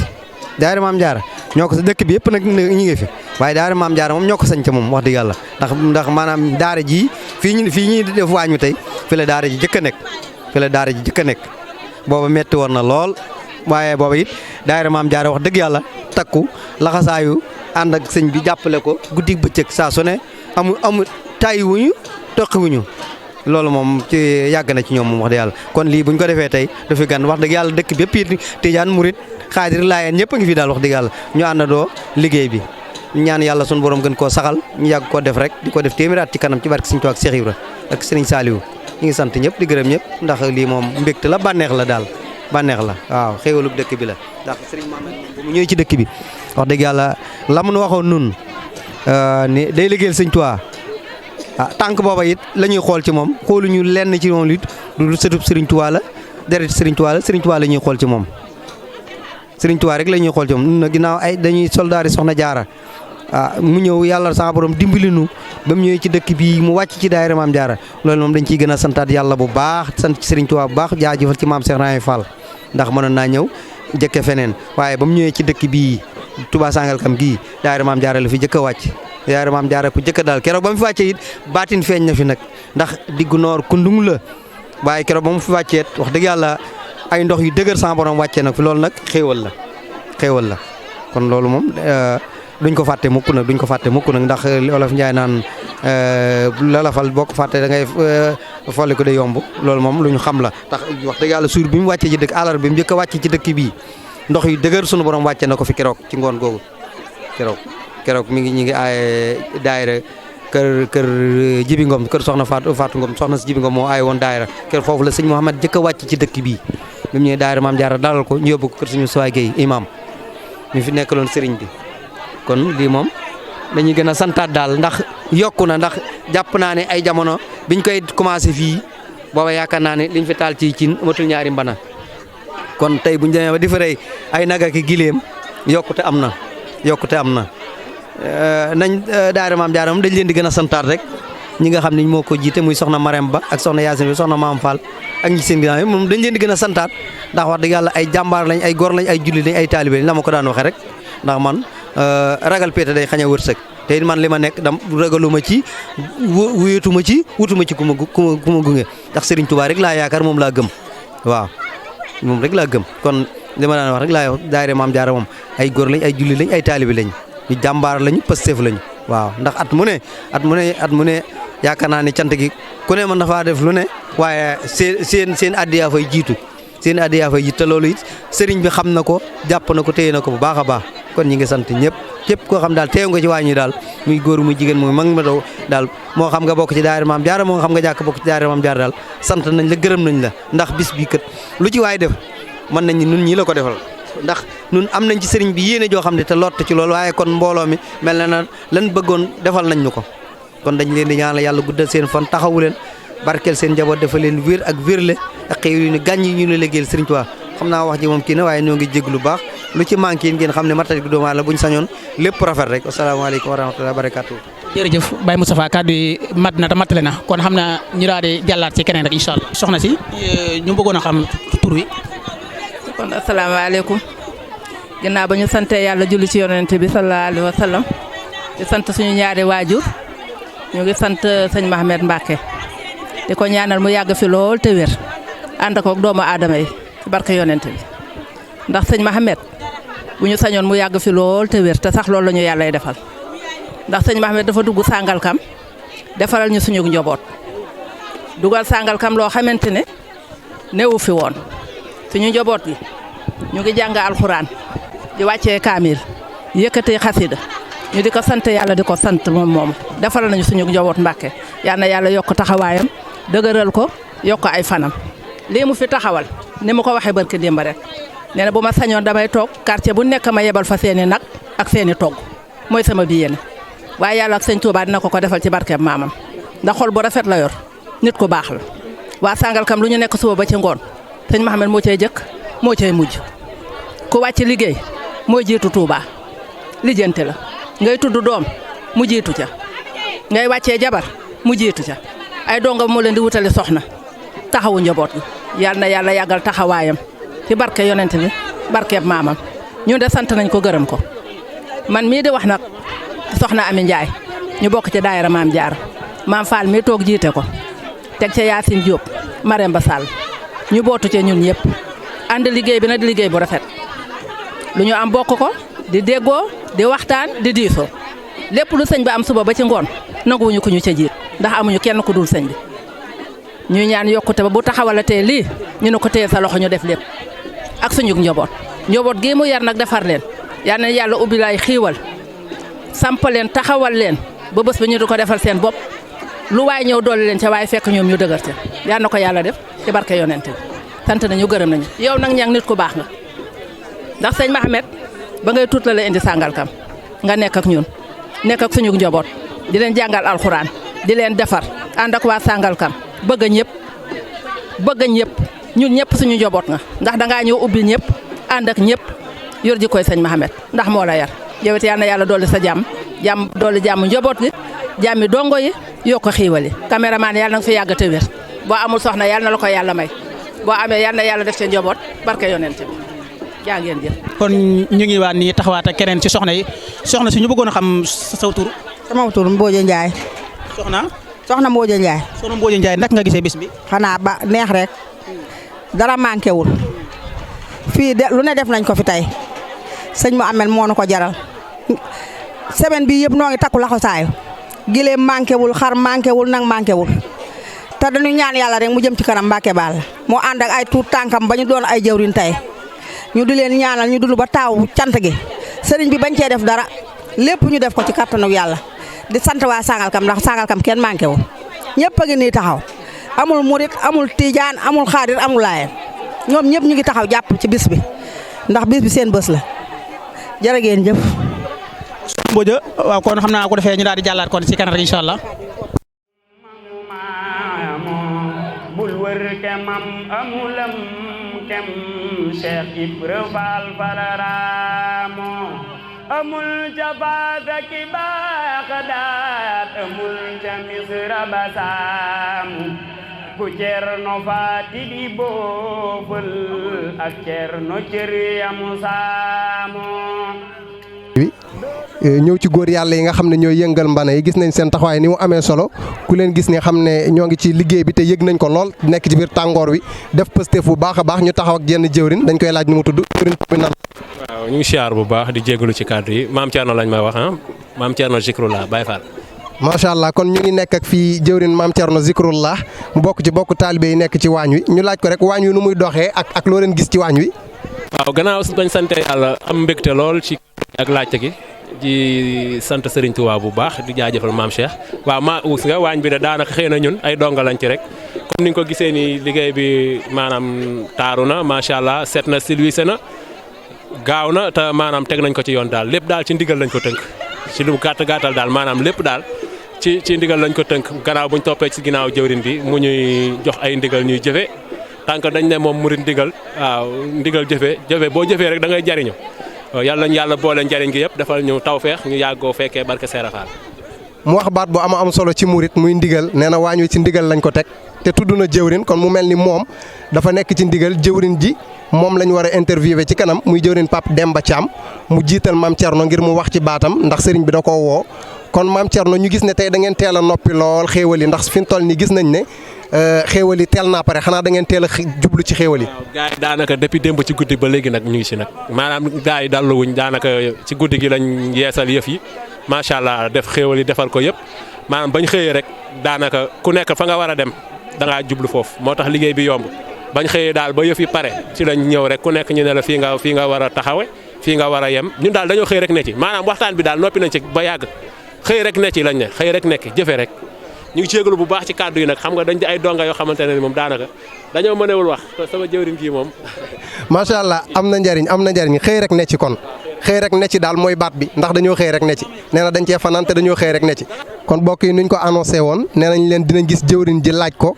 Speaker 9: daayira Maam Jaara ñoo ko dëkk bi yëpp nag ñu ngi fi waaye daayira Maam Jaara moom ñoo ko sanc moom wax dëgg yàlla ndax maanaam daara ji fii ñuy def waañ wi tey fi la daara ji jëkk a nekk booba metti woon na lool waaye booba it daayira Maam Jaara wax dëgg yàlla takku laxasaayu ànd ak sëñ bi jàppale ko guddi bëccëg saa su ne amu tàyyi wuñu toqi wuñu loolu moom ci yàgg na ci ñoom moom wax dëgg yàlla kon lii buñ ko defee tey du fi gan wax dëgg yàlla dëkk bépp it Tijaan Murit Xaadir Laayeen ñëpp a ngi fi daal wax dëgg yàlla ñu àndandoo liggéey bi ñaan yàlla suñu borom gën koo saxal ñu yàgg koo def rek di ko def téeméeri at ci kanam ci barke Sëriñ Tuubaa ak Cheikh Ibra ak Sëriñ Saaliwu ñu ngi sant ñëpp di gërëm ñëpp ndax lii moom mbégte la bànneex la daal bànneex la waaw xéewalub dëkk bi la ndax Sëriñ Mamadou bu mu ñëwee ci dëkk bi wax dëgg yàlla la mu waxoon nun ni day liggéeyal Sëriñ Tuubaa tànk booba it la ñuy xool ci moom xooluñu lenn ci moom lit du sëtub Sëriñ Tuubaa la deret Sëriñ Tuubaa la Sëriñ Tuubaa la ñuy xool ci moom Sëriñ Tuubaa rek la ñuy xool ci moom nun na ginnaaw ay dañuy soldaari Soxna Jaara mu ñëw yàlla sama borom dimbali nu ba mu ñëwee ci dëkk bii mu wàcc ci daayira Maam Jaara loolu moom dañ ciy gën a santaat yàlla bu baax sant ci Sëriñ Tuubaa bu baax jaajëfal ci maam Cheikh Rahim Fall ndax mënoon naa ñëw jëkke feneen waaye ba mu ñëwee ci dëkk bii Touba Sangalkam gii daayira Maam Jaara la fi jëkk a wàcc daayira Maam Jaara ku jëkk daal keroog ba mu fi wàccee it baatin feeñ na fi nag ndax diggu noor kundung la waaye keroog ba mu fi wàccee wax dëgg yàlla ay ndox yu dëgër sama borom wàccee nag fi loolu nag xéewal la kon loolu moom duñ ko fàtte mukk nag ndax Olof Njaay naan lalafal boo ko fàtte da ngay folli ko de yomb loolu moom lu ñu xam la tax wax dëgg yàlla suur bi mu wàccee ci dëkk àllar bi mu njëkk a wàcc ci dëkk bii ndox yu dëgër sunu borom wàcce na ko fi keroog ci ngoon googu keroog ñi ngi aaye daayira kër Jibi Ngom kër soxna Fatou Ngom soxna si Jibi Ngom moo aaye woon daayira kër foofu la sëñ Mouhamed jëkk a wàcc ci dëkk bii bi mu ñëwee daayira Maam Jaara dalal ko ñu yóbbu ko kër suñu Suwaay Gueye imam ñu fi nekkaloon sëriñ bi kon lii moom dañuy gën a santaat daal ndax yokku na ndax jàpp naa ne ay jamono biñ koy commencé fii booba yaakaar naa ne liñ fi taal ci cin matul ñaari mbana kon tey buñ demee ba di fa rey ay nag ak gileem yokkute am na nañ daayira Maam Jaara moom dañ leen di gën a santaat rek ñi nga xam ne moo ko jiite muy soxna Marème Ba ak soxna Yacine bi soxna Maam Fall ak ñi seen ginnaaw moom dañ leen di gën a santaat ndax wax dëgg yàlla ay jàmbaar lañ ay góor lañ ay julli lañ ay taalibe lañ la ma ko daan waxee rek ndax man ragal péete day xañ a wërsëg te it man li ma nekk dam ragaluma ci wéetuma ci wutuma ci ku ma gunge ndax Serigne Touba rek laa yaakaar moom laa gëm waaw moom rek laa gëm kon li ma daan wax rek laa daayira Maam Jaara moom ay góor lañ ay julli lañ ay taalibe lañ ñu jàmbaar lañu Pastef lañu waaw ndax at mu ne yaakaar naa ne cant gi ku ne mën na faa def lu ne waaye seen addiya fay jiitu te loolu it sëriñ bi xam na ko jàpp na ko téye na ko bu baax a baax kon ñi ngi sant ñëpp képp koo xam daal teew nga ci wàññi daal muy góor muy jigéen muy mag ma daal moo xam nga bokk ci daayira Maam Jaara moo xam nga jàkk bokk ci daayira Maam Jaara daal sant nañ la gërëm nañ la ndax bis bi kët lu ci waay def mën nañ nun ñii la ko defal ndax nun am nañ ci sëriñ bi yéene joo xam ne te lott ci loolu waaye kon mbooloo mi mel na lan bëggoon defal nañ ñu ko kon dañ leen di ñaanal yàlla guddal seen fan taxawu leen barkeel seen njaboot dafa leen wér ak wérle ak xëy yu ni gàññ yi ñu la liggéeyal sëriñ Tuubaa xam naa wax ji moom kii na waaye ñoo ngi jéglu baax lu ci manqué yi ngeen xam ne matal gi doomu aadama buñ sañoon lépp rafet rek asalaamaaleykum wa rahmatulah barakatuh
Speaker 7: jërëjëf Baye Moustapha kàddu yi mat na te matale na kon xam naa ñu daal di jàllaat ci keneen rek incha allah soxna si ñu bëggoon a xam tur wi.
Speaker 10: kon asalaamaaleykum ginnaaw ba ñu sante yàlla julli ci yonent bi sallallahu alayhi wa sallam di sant suñu ñaari waajur ñu ngi sant sëñ Mahamed Mbacke di ko ñaanal mu yàgg fi lool te wér ànd ak doomu aadama yi ci barke yonent bi ndax sëñ Mahamed bu ñu sañoon mu yàgg fi lool te wér te sax loolu la ñu yàllay defal ndax sëñ Mahamed dafa dugg Sangalkam defaral ñu suñu njaboot dugal Sangalkam loo xamante ne newu fi woon suñu njaboot gi ñu ngi jàng alxuraan di wàccee kaamil yëkkatee xasida ñu di ko sant yàlla di ko sant moom defaral nañu suñu njaboot Mbàkke yal na yàlla yokk taxawaayam dëgëral ko yokk ay fanam lii mu fi taxawal ni mu ko waxee barki démb rek nee na bu ma sañoon damay toog quartier bu nekk ma yebal fa seeni nag ak seeni togg mooy sama bi yéene waaye yàlla ak sëñ Touba dina ko defal ci barkeeb maamam ndax xol bu rafet la yor nit ku baax la waa Sangalkam lu ñu nekk suba ba ci ngoon sëñ Mahamed moo cay jëkk moo cay mujj ku wàcc liggéey mooy jiitu Touba lijjanti la ngay tudd doom mu jiitu ca ngay wàccee jabar mu jiitu ca ay donga mu leen di wutali soxna taxawu njaboot gi yal na yàlla yàggal taxawaayam ci barke yonent bi barkeeb maamam ñun de sant nañ ko gërëm ko man mii di wax nag soxna Ami Njaay ñu bokk ci daayira maam Jaara maam Fall mii toog jiite ko teg ca Yaasin Diop Marème Ba Sall ñu bootu ca ñun ñëpp ànd liggéey bi nag di liggéey bu rafet lu ñu am bokk ko di déggoo di waxtaan di diisoo lépp lu sëñ bi am suba ba ci ngoon nanguwuñu ko ñu ca jiit ndax amuñu kenn ku dul sëñ bi ñuy ñaan yokkute ba bu taxawalatee lii ñu ne ko téye sa loxo ñu def lépp ak suñu njaboot gii mu yar nag defar leen yal na yàlla ubbi lay xiiwal samp leen taxawal leen ba bés ba ñu di ko defal seen bopp lu waay ñëw dolli leen ca waaye fekk ñoom ñu dëgër ca yal na ko yàlla def ci barke yonent bi sant nañu gërëm nañu yow nag ñang nit ku baax nga ndax sëñ Mahamed ba ngay tuut la indi Sangalkam nga nekk ak ñun nekk ak suñu njaboot di leen jàngal alxuraan di leen defar ànd ak waa Sangalkam bëgg ñëpp ñun ñëpp suñu njaboot nga ndax dangaa ñëw ubbi ñëpp ànd ak ñëpp yor ji koy sëñ Mahamed ndax moo la yar yow it yal na yàlla dolli sa jàmm dolli jàmm njaboot gi jàmmi dongo yi yokk xiiwali caméraman yàlla na fi yàgg te wér boo amul soxna yàlla na la ko yàlla may boo amee yal na yàlla def ca njaboot barke yonent bi jaa ngeen jëf.
Speaker 7: kon ñu ngi waat nii taxawaat ak keneen ci soxna yi soxna si ñu bëggoon a xam saw tur.
Speaker 11: sama tur Mbodja Ndiaye.
Speaker 7: soxna
Speaker 11: Mbodja Ndiaye.
Speaker 7: soxna Mbodja Ndiaye naka nga gisee bis bi.
Speaker 11: xanaa ba neex rek dara manqué wul fii de lu ne def nañ ko fi tey sëñ Mohamed moo nu ko jaral semaine bi yëpp noo ngi takku laxo saayu gileem manqué wul xar manqué wul nag manqué wul te dañu ñaan yàlla rek mu jëm ci kanam Mbàkke baal moo ànd ak ay tuut tànkam ba ñu doon ay jëwriñ tey ñu di leen ñaanal ñu dund ba taaw cant gi sëriñ bi bañ cee def dara lépp ñu def ko ci kattanu yàlla di sant waa Sangalkam ndax Sangalkam kenn manqué wul ñëpp a ngi nii taxaw amul murit amul tijaan amul xaadir amul laayeen ñoom ñëpp ñu ngi taxaw jàpp ci bis bi ndax bis bi seen bés la jërë ngeen jëf.
Speaker 7: Mbodja waaw kon xam naa ko defee ñu daal di jàllaat kon ci kanam rek incha allah.
Speaker 1: bul wër kemam amulam kem Cheikh Ibra Fall Falaramo amul jabaata ki baax daat amul ca Misra basaamu ku Cerno Faati di boofal ak Cerno Cëriyamu Saamo
Speaker 2: ñëw ci góor yàlla yi nga xam ne ñooy yëngal mbana yi gis nañ seen taxawaay ni mu amee solo ku leen gis ne xam ne ñoo ngi ci liggéey bi te yëg nañ ko lool nekk ci biir tàngoor wi def pëstef bu baax a baax ñu taxaw ak jenn jëwrin dañ koy laaj nu mu tudd jëwrin bi nan.
Speaker 12: waaw ñu ngi siyaar bu baax di jégalu ci kàddu yi maam Thierno lañ may wax maam Thierno Zikrullah Baye Fall.
Speaker 2: macha allah kon ñu ngi nekk ak fii jëwrin maam Thierno Zikrullah mu bokk taalibe yi nekk ci waañ wi ñu laaj ko rek waañ wi nu muy doxee ak loo leen gis ci waañ wi.
Speaker 12: waaw gannaaw bañ sante yàlla am mbégte lool ci ak laajte gi di sant Serigne Touba bu baax di jaajëfal maam Cheikh waaw maa uus nga waañ bi de daanaka xëy na ñun ay donga lañ ci rek comme ni nga ko gisee ni liggéey bi maanaam taaru na macha allah set na silwise na gaaw na te maanaam teg nañ ko ci yoon daal lépp daal ci ndigal lañ ko tënk ci lu gàttal daal maanaam lépp daal ci ndigal lañ ko tënk gannaaw buñ toppee ci ginnaaw jëwrin bi mu ñuy jox ay ndigal ñuy jëfe tant que dañ ne moom murit ndigal waaw ndigal jëfe boo jëfee rek da ngay jariñu yàlla nañu yàlla boole njariñ gi yëpp defal ñu tawfeex ñu yàggoo fekkee barke Seera Faal.
Speaker 2: mu wax baat bu am solo ci murit muy ndigal nee na waañ wi ci ndigal lañ ko teg te tudd na jëwrin kon mu mel ni moom dafa nekk ci ndigal jëwrin ji moom lañ war a interviewé ci kanam muy jëwrin Pape Demba Thiam mu jiital maam Thierno ngir mu wax ci baatam ndax sëriñ bi da koo woo kon maam Thierno ñu gis ne tey da ngeen teel a noppi lool xéewal yi ndax fi mu toll nii gis nañ ne xéewal yi teel naa pare xanaa da ngeen teel a jublu ci xéewal yi.
Speaker 12: waaw gars yi daanaka depuis démb ci guddi ba léegi nag ñu ngi si nag maanaam gars yi dalluwuñ daanaka ci guddi gi lañ yeesal yëf yi macha allah def xéewal yi defal ko yëpp maanaam bañ xëyee rek daanaka ku nekk fa nga war a dem da ngaa jublu foofu moo tax liggéey bi yomb bañ xëyee daal ba yëf yi pare ci lañ ñëw rek ku nekk ñu ne la fii nga war a taxawe fii nga war a yem ñun daal dañoo xëy rek ne ci maanaam waxtaan bi daal noppi nañ ci ba yàgg xëy rek ne ci lañ ne xëy rek nekk jëfe rek ñu ngi jégalu bu baax ci kàddu yi nag xam nga dañ di ay donga yoo xamante ne moom daanaka dañoo mënewul wax sama jëwriñ kii moom.
Speaker 2: macha allah am na njariñ xëy rek ne ci kon xëy rek ne ci daal mooy baat bi ndax dañoo xëy rek ne ci nee na dañ cee fanaan te dañoo xëy rek ne ci. kon mbokk yi nuñ ko annoncé woon nee nañ leen dinañ gis jëwriñ ji laaj ko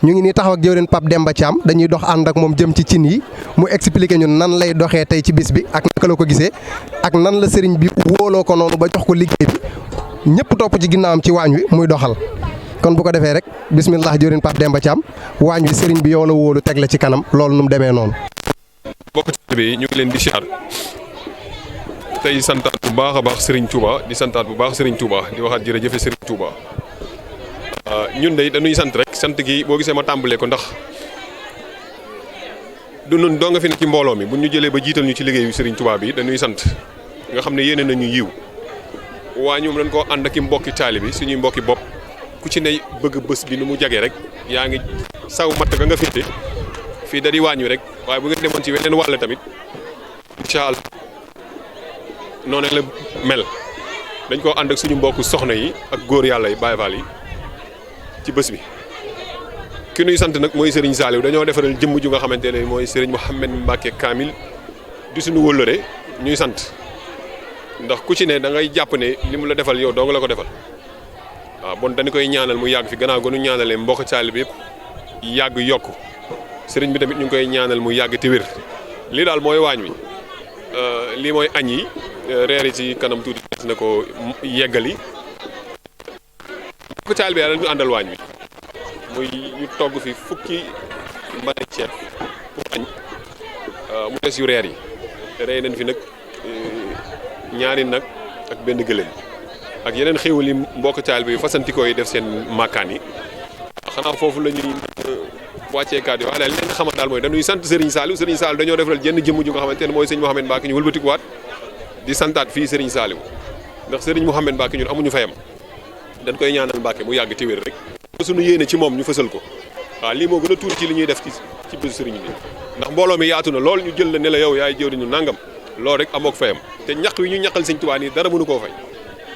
Speaker 2: ñu ngi nii taxaw ak jëwriñ Pape Demba Thiam dañuy dox ànd ak moom jëm ci cin yi mu expliqué ñun nan lay doxee tey ci bis bi ak naka la ko gisee ak nan la sëriñ bi wóoloo ko noonu ba jox ko liggéey bi ñëpp topp ci ginnaawam ci waañ wi muy doxal. kon bu ko defee rek bismillah jëwriñ Pape Demba Thiam waañ wi sëriñ bi yow la wóolu teg la ci kanam loolu nu mu demee noonu.
Speaker 13: bokk ci bi ñu ngi leen di siyaar tey santaat bu baax a baax Serigne Touba di santaat bu baax Serigne Touba di waxaat jërëjëf Serigne Touba ñun de dañuy sant rek sant gi boo gisee ma tàmbalee ko ndax du nun doo nga fi ne ci mbooloo mi bu ñu jëlee ba jiital ñu ci liggéeyu Serigne Touba bi dañuy sant nga xam ne yéene nañu yiw waa ñoom dañ koo ànd ak i mbokki taalibe bi suñuy mbokki bopp ku ci ne bëgg bés bi nu mu jagee rek yaa ngi saw matt ga nga féete fii da di waañu rek waaye bu ngeen demoon ci weneen wàll tamit incha allah noonu la mel dañ koo ànd ak suñu mbokku soxna yi ak góor yàlla yi Baay Faal yi ci bés bi. ki nuy sant nag mooy Serigne Saliou dañoo defaral jëmm ju nga xamante ne mooy Serigne Mouhamed Mbacke Kamil di suñu wëllëre ñuy sant ndax ku ci ne da ngay jàpp ne li mu la defal yow doo nga la ko defal waaw bon dañu koy ñaanal mu yàgg fi gannaaw gënu ñaanalee mbokk taalibe yëpp yàgg yokk Serigne bi tamit ñu ngi koy ñaanal mu yàgg te wér lii daal mooy waañ wi lii mooy añ yi reer yi ci kanam tuuti des na ko yeggali mbokk taalibe yàlla ñu àndal waañ wi muy ñu togg fi fukki mbane ceeb pour añ mu des yu reer yi rey nañ fi nag ñaari nag ak benn gëléem ak yeneen xéwal yi mbokk taalibe yi fasantikoo yi def seen màkkaan yi xanaa foofu la ñuy wàccee kàddu yi wax daal li leen xamal daal mooy dañuy sant Serigne Saliou dañoo defaral jenn jëmm ju nga xamante ne mooy sëñ Mouhamed Mbacke ñu wëlbatikuwaat di santaat fii Serigne Saliou ndax Serigne Mouhamed Mbacke ñun amuñu fayam dañ koy ñaanal Mbacke mu yàgg te wér rek suñu yéene ci moom ñu fësal ko waaw lii moo gën a tuuti ci li ñuy def ci bésu Serigne bi ndax mbooloo mi yaatu na lool ñu jël la ne la yow yaay jëwriñu nangam loolu rek amook fayam te ñaq wi ñu ñaqal sëñ Touba nii dara mënu koo fay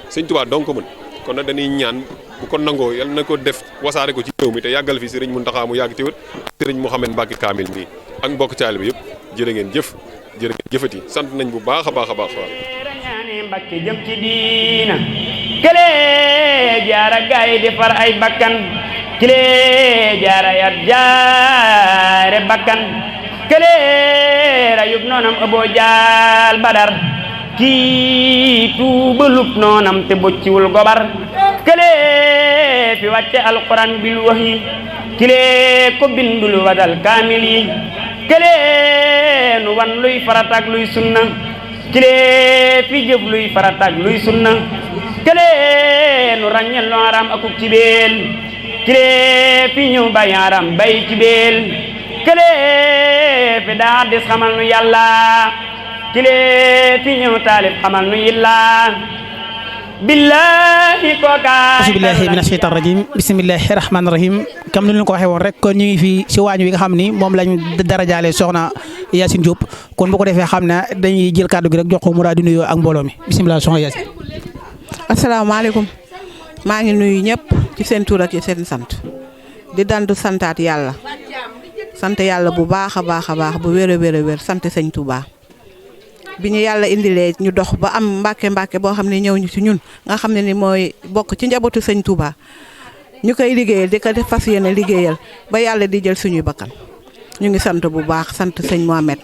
Speaker 13: sëñ Touba donc mën kon nag dañuy ñaan bu ko nangoo yal na ko def wasaare ko ci réew mi te yàggal fi Serigne Mountakha mu yàgg te wér Serigne Mouhamed Mbacke Kamil mii ak mbokk taalibe bi yëpp jërë ngeen jëfati sant nañ bu baax a baax a baax waaw
Speaker 1: Mbacke jëm ci diina kële jaara gaay di far ay bakkan kële jaara yat jaare bakkan kële rayub noonam ëboo jaal badar kii tuubalub noonam te bocciwul gobar kële fi wàcce alquran bil wahyi kële ko bindul wadal kaamil yi kële nu wan luy farataak luy sunna kële fi jëf luy farataak luy sunna kële nu ràññel no haram akuk ci beel kële fi ñëw bay haram bay ci beel kële fi daa des xamal nu yàlla kële fi ñëw taalib xamal nu yilla billahi kooka
Speaker 7: asubillahi mina sheytaan rajim bisimillahi rahmaani rahim comme ni ñu ko waxee woon rek kon ñu ngi fii si waañ wi nga xam ni moom lañ darajaale soxna Yacine Diop kon bu ko defee xam ne dañuy jël kàddu gi rek jox ko mu daal di nuyoo ak mbooloo mi bisimilah soxna Yacine.
Speaker 11: asalaamaaleykum maa ngi nuyu ñëpp ci seen tur ak ci seen sant di dandu santaat yàlla sant yàlla bu baax a baax a baax bu wér a wér sant sëñ Touba. bi ñu yàlla indilee ñu dox ba am mbàkke boo xam ne ñëw ñu ci ñun nga xam ne ni mooy bokk ci njabootu sëñ Touba ñu koy liggéeyal di ko fas yéene liggéeyal ba yàlla di jël suñuy bakkan ñu ngi sant bu baax sant sëñ Mohamed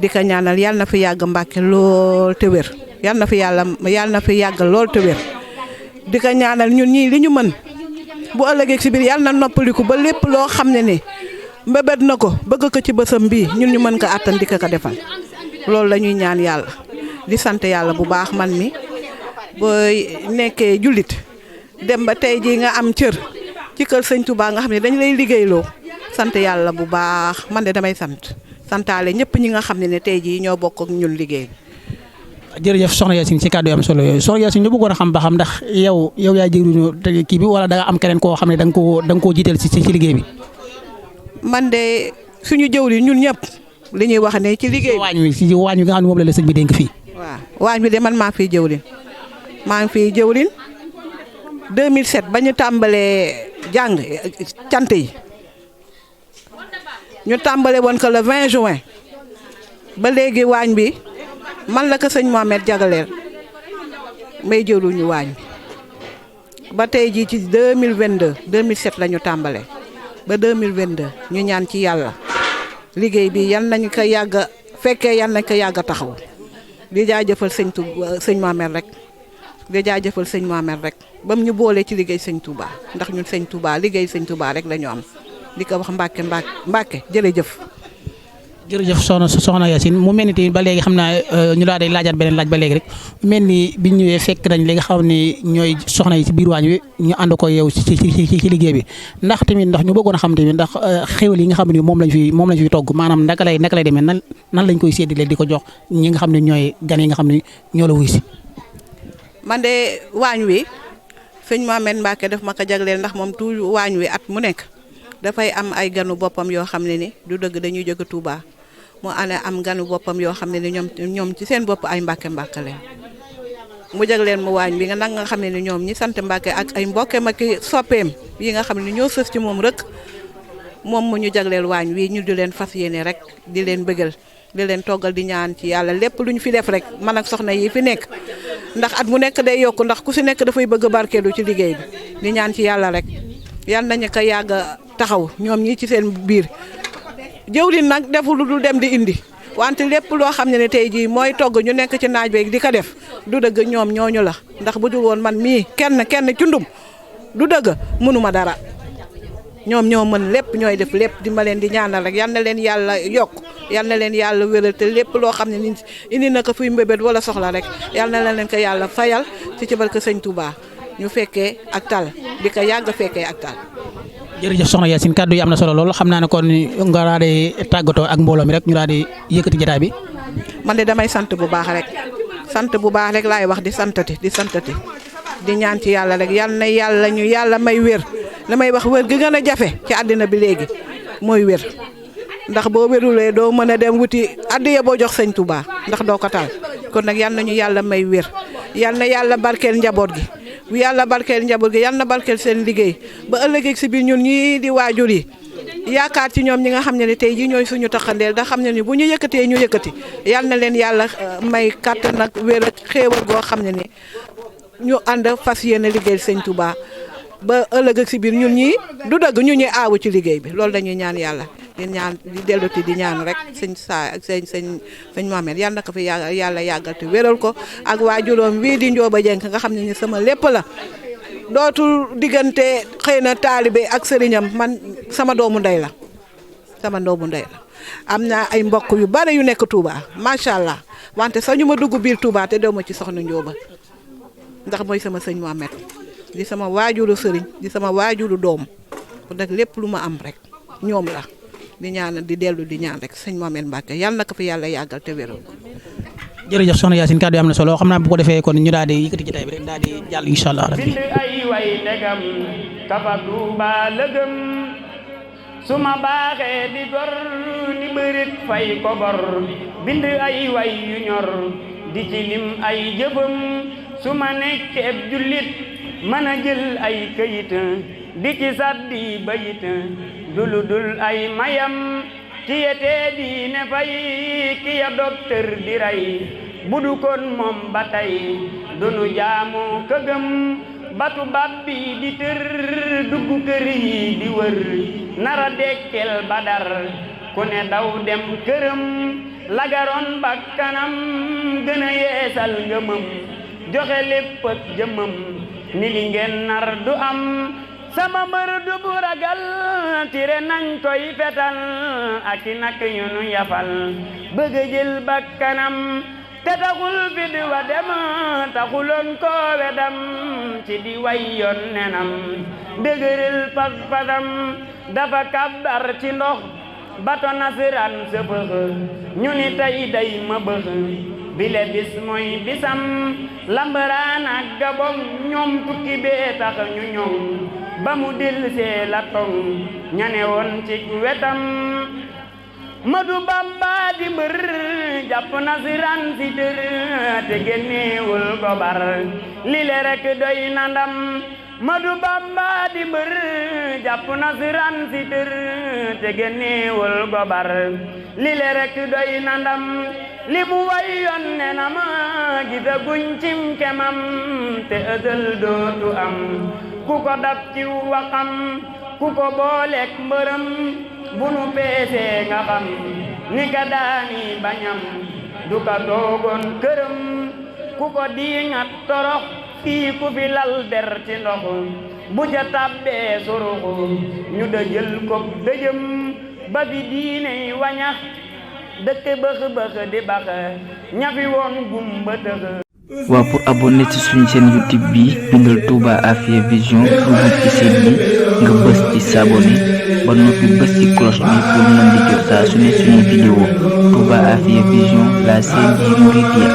Speaker 11: di ko ñaanal yàlla na fi yàgg mbàkke lool te wér yàlla na fi yàgg lool te wér di ko ñaanal ñun ñii li ñu mën bu ëllëgee ci biir yàlla na noppaliku ba lépp loo xam ne ni mbébét na ko bëgg ko ci bësam bii ñun ñu mën ko àttan di ko defal loolu la ñuy ñaan yàlla di sant yàlla bu baax man mi booy nekkee jullit dem ba tey jii nga am cër ci kër sëñ Touba nga xam ne dañ lay liggéeyloo sant yàlla bu baax man de damay santaale ñëpp ñi nga xam ne tey jii ñoo bokk ak ñun liggéey bi.
Speaker 7: jërëjëf soxna Yacine ci kàddu yi am solo yooyu soxna Yacine ñu bëggoon a xam ba xam ndax yow yaa jëriñu kii bi wala da nga am keneen koo xam ne da nga koo jiital ci liggéey bi.
Speaker 11: man de suñu jëwri ñun ñëpp. li ñuy wax ne ci liggéey
Speaker 7: waañ wi nga xam ne moom la sëñ bi dénk fii.
Speaker 11: waaw waañ bi de man maa fiy jëwlin 2007 ba ñu tàmbalee jàng cant yi ñu tàmbale woon ko le 20 juin ba léegi waañ bi man la ko sëñ Mohamed jagaleel may jëluñu waañ bi ba tey jii ci 2022 2007 la ñu tàmbale ba 2022 ñu ñaan ci yàlla liggéey bi yan nañ ko yàgg a fekkee yan nañ ko yàgg a taxaw di jaajëfal sëñ Mohamed rek di jaajëfal sëñ Mohamed rek ba mu ñu boolee ci liggéey sëñ Touba ndax ñun sëñ Touba liggéey sëñ Touba rek la ñu am di ko wax Mbàkke jërëjëf.
Speaker 7: jërëjëf soxna Yacine mu mel ni tamit ba léegi xam naa ñu daal di laajaat beneen laaj ba léegi rek mel ni biñ ñëwee fekk nañ li nga xam ne ñooy soxna yi ci biir waañ wi ñu ànd ko yow ci liggéey bi ndax tamit ndax ñu bëggoon a xam tamit ndax xéwal yi nga xam ne moom lañ fi togg maanaam naka lay demee nan lañ koy séddale di ko jox ñi nga xam ne ñooy gan yi nga xam ne ñoo la wuy si.
Speaker 11: man de waañ wi sëñ Mohamed Mbacke daf ma ko jagleel ndax moom toujours waañ wi at mu nekk dafay am ay ganu boppam yoo xam ne ni du dëgg dañuy jóge Touba mu am ganu boppam yoo xam ne ni ñoom ci seen bopp ay Mbacke lañ mu jagleel mu waañ bi nga xam ne ni ñoom ñi sant Mbacke ak ay mbokkeem ak soppeem yi nga xam ne ñoo sës ci moom rek moom mu ñu jagleel waañ wi ñu di leen fas yéene rek di leen bëggal di leen toggal di ñaan ci yàlla lépp lu ñu fi def rek man ak soxna yi fi nekk ndax at mu nekk day yokk ndax ku si nekk dafay bëgg barkeelu ci liggéey bi di ñaan ci yàlla rek yal nañu ko yàgg a taxaw ñoom ñi ci seen biir jëwriñ nag deful lu dul dem di indi wante lépp loo xam ne tey jii mooy togg ñu nekk ci naaj beeg di ko def du dëgg ñoom ñooñu la ndax bu dul woon man mii kenn cundum du dëgg mënuma dara ñoom ñoo mën lépp ñooy def lépp di ma leen di ñaanal rek yal na leen yàlla yokk yal na leen yàlla wéral te lépp loo xam ne ni indi na ko fuy mbébét wala soxla rek yal na leen ko yàlla fayal ci barke sëñ Touba ñu fekkee ak tal di ko yàgg fekkee ak tal.
Speaker 7: jërëjëf soxna Yacine kàddu yi am na solo lool xam naa ne kon nga daal di tàggatoo ak mbooloo mi rek ñu daal di yëkkati jotaay bi.
Speaker 11: man de damay sant bu baax rek laay wax di santati di ñaan ci yàlla rek yal na yàlla may wér damay wax wér gi gën a jafe ci àddina bi léegi mooy wér ndax boo wérulee doo mën a dem wuti addiya boo jox sëñ Touba ndax doo ko tal kon nag yal nañu yàlla may wér yal na yàlla barkeel njaboot gi. bu yàlla barkeel njaboot gi yal na barkeel seen liggéey ba ëllëg si biir ñun ñii di waajur yi yaakaar ci ñoom ñi nga xam ne tey jii ñooy suñu taxandeel da xam ne ni bu ñu yëkkatee ñu yëkkati yal na leen yàlla may kàttan ak wér ak xéewal goo xam ne ni ñu ànd fas yéene liggéey sëñ Touba ba ëllëg si biir ñun ñii du dëgg ñu ñuy aawu ci liggéey bi loolu dañuy ñaan yàlla di ñaan di delluti di ñaan rek sëñ saa ak sëñ Mohamed yal na ko fi yàlla yàggal te wéral ko ak waajuróom wii di Njóoba Jenk nga xam ne ni sama lépp la dootul diggante xëy na taalibe ak sëriñam man sama doomu ndey la am na ay mbokk yu bari yu nekk Touba macha allah wante sax ñu ma dugg biir Touba te dew ma ci soxna Njóoba ndax mooy sama sëñ Mohamed di sama waajuru sëriñ di sama waajuru doom kon nag lépp lu ma am rek ñoom la di ñaan di dellu di ñaan rek sëñ Mohamed Mbacke yal na ko fi yàlla yàggal te wéral ko.
Speaker 7: jërëjëf soxna Yacine kàddu yi am na solo xam naa bu ko defee kon ñu daal di yëkkati jotaay bi rek daal di jàll incha allah rabbi.
Speaker 1: bind ay way ndegam kafa Tuuba lëgëm su ma baaxee di gor ni bërit fay ko bor bind ay way yu ñor di ci lim ay jëfam su ma nekkee jullit mën a jël ay këyit di ci saddi bayit dul ay mayam kiyetee di ne fay kiya docteur di ray budu kon moom ba tey dunu jaamu këgëm batu babbi di tër dugg kër yi di wër nara dekkel badar ku ne daw dem këram lagaroon bakkanam gën a yeesal ngëmam joxe lépp ak jëmam ni li ngeen nar du am sama mbër du bu ragal tire nañ koy fetal ak i nak ñu nu yafal bëgg a jël bakkanam te taxul fi di wa dem taxuloon ko wedam ci di way yoon nenam dëgëril pas-pasam dafa kabbar ci ndox bato nasiraan sëfëx ñu ni tey day ma bëx bile bis mooy bisam lambaraan ak gabon ñoom tukki bee tax ñu ñoŋ ba mu dellusee la toŋ ñane woon ci wetam Madu Bamba di mbër jàpp nasiraan si tër te génneewul gobar lile rek doy na ndam Madu Bamba di mbër jàpp nasaraan si tër te génneewul gobar li le rek doy na ndam li mu wayoon ne na ma gisaguñ cim kemam te ësël dootu am ku ko dab ci waxam ku ko booleek mbërëm bu nu peesee nga xam ni ka daani bañam du ka toogoon këram ku ko diiŋat torox fii ku fi lal der ci ndox bu ca tàbbee suruxu ñu dëjël ko dëjëm ba fi diine wañax dëkk bëx di bax ñafi woon gumba tëx.
Speaker 14: waaw pour abonner ci suñu chaîne YouTube bi bindal Touba Afia Vision dugg ci site bi nga bës ci s'abonner ba noppi bës ci cloche bi pour mën di jot saa su ne suñu vidéo Touba Afia Vision la chaîne du Mouridiya.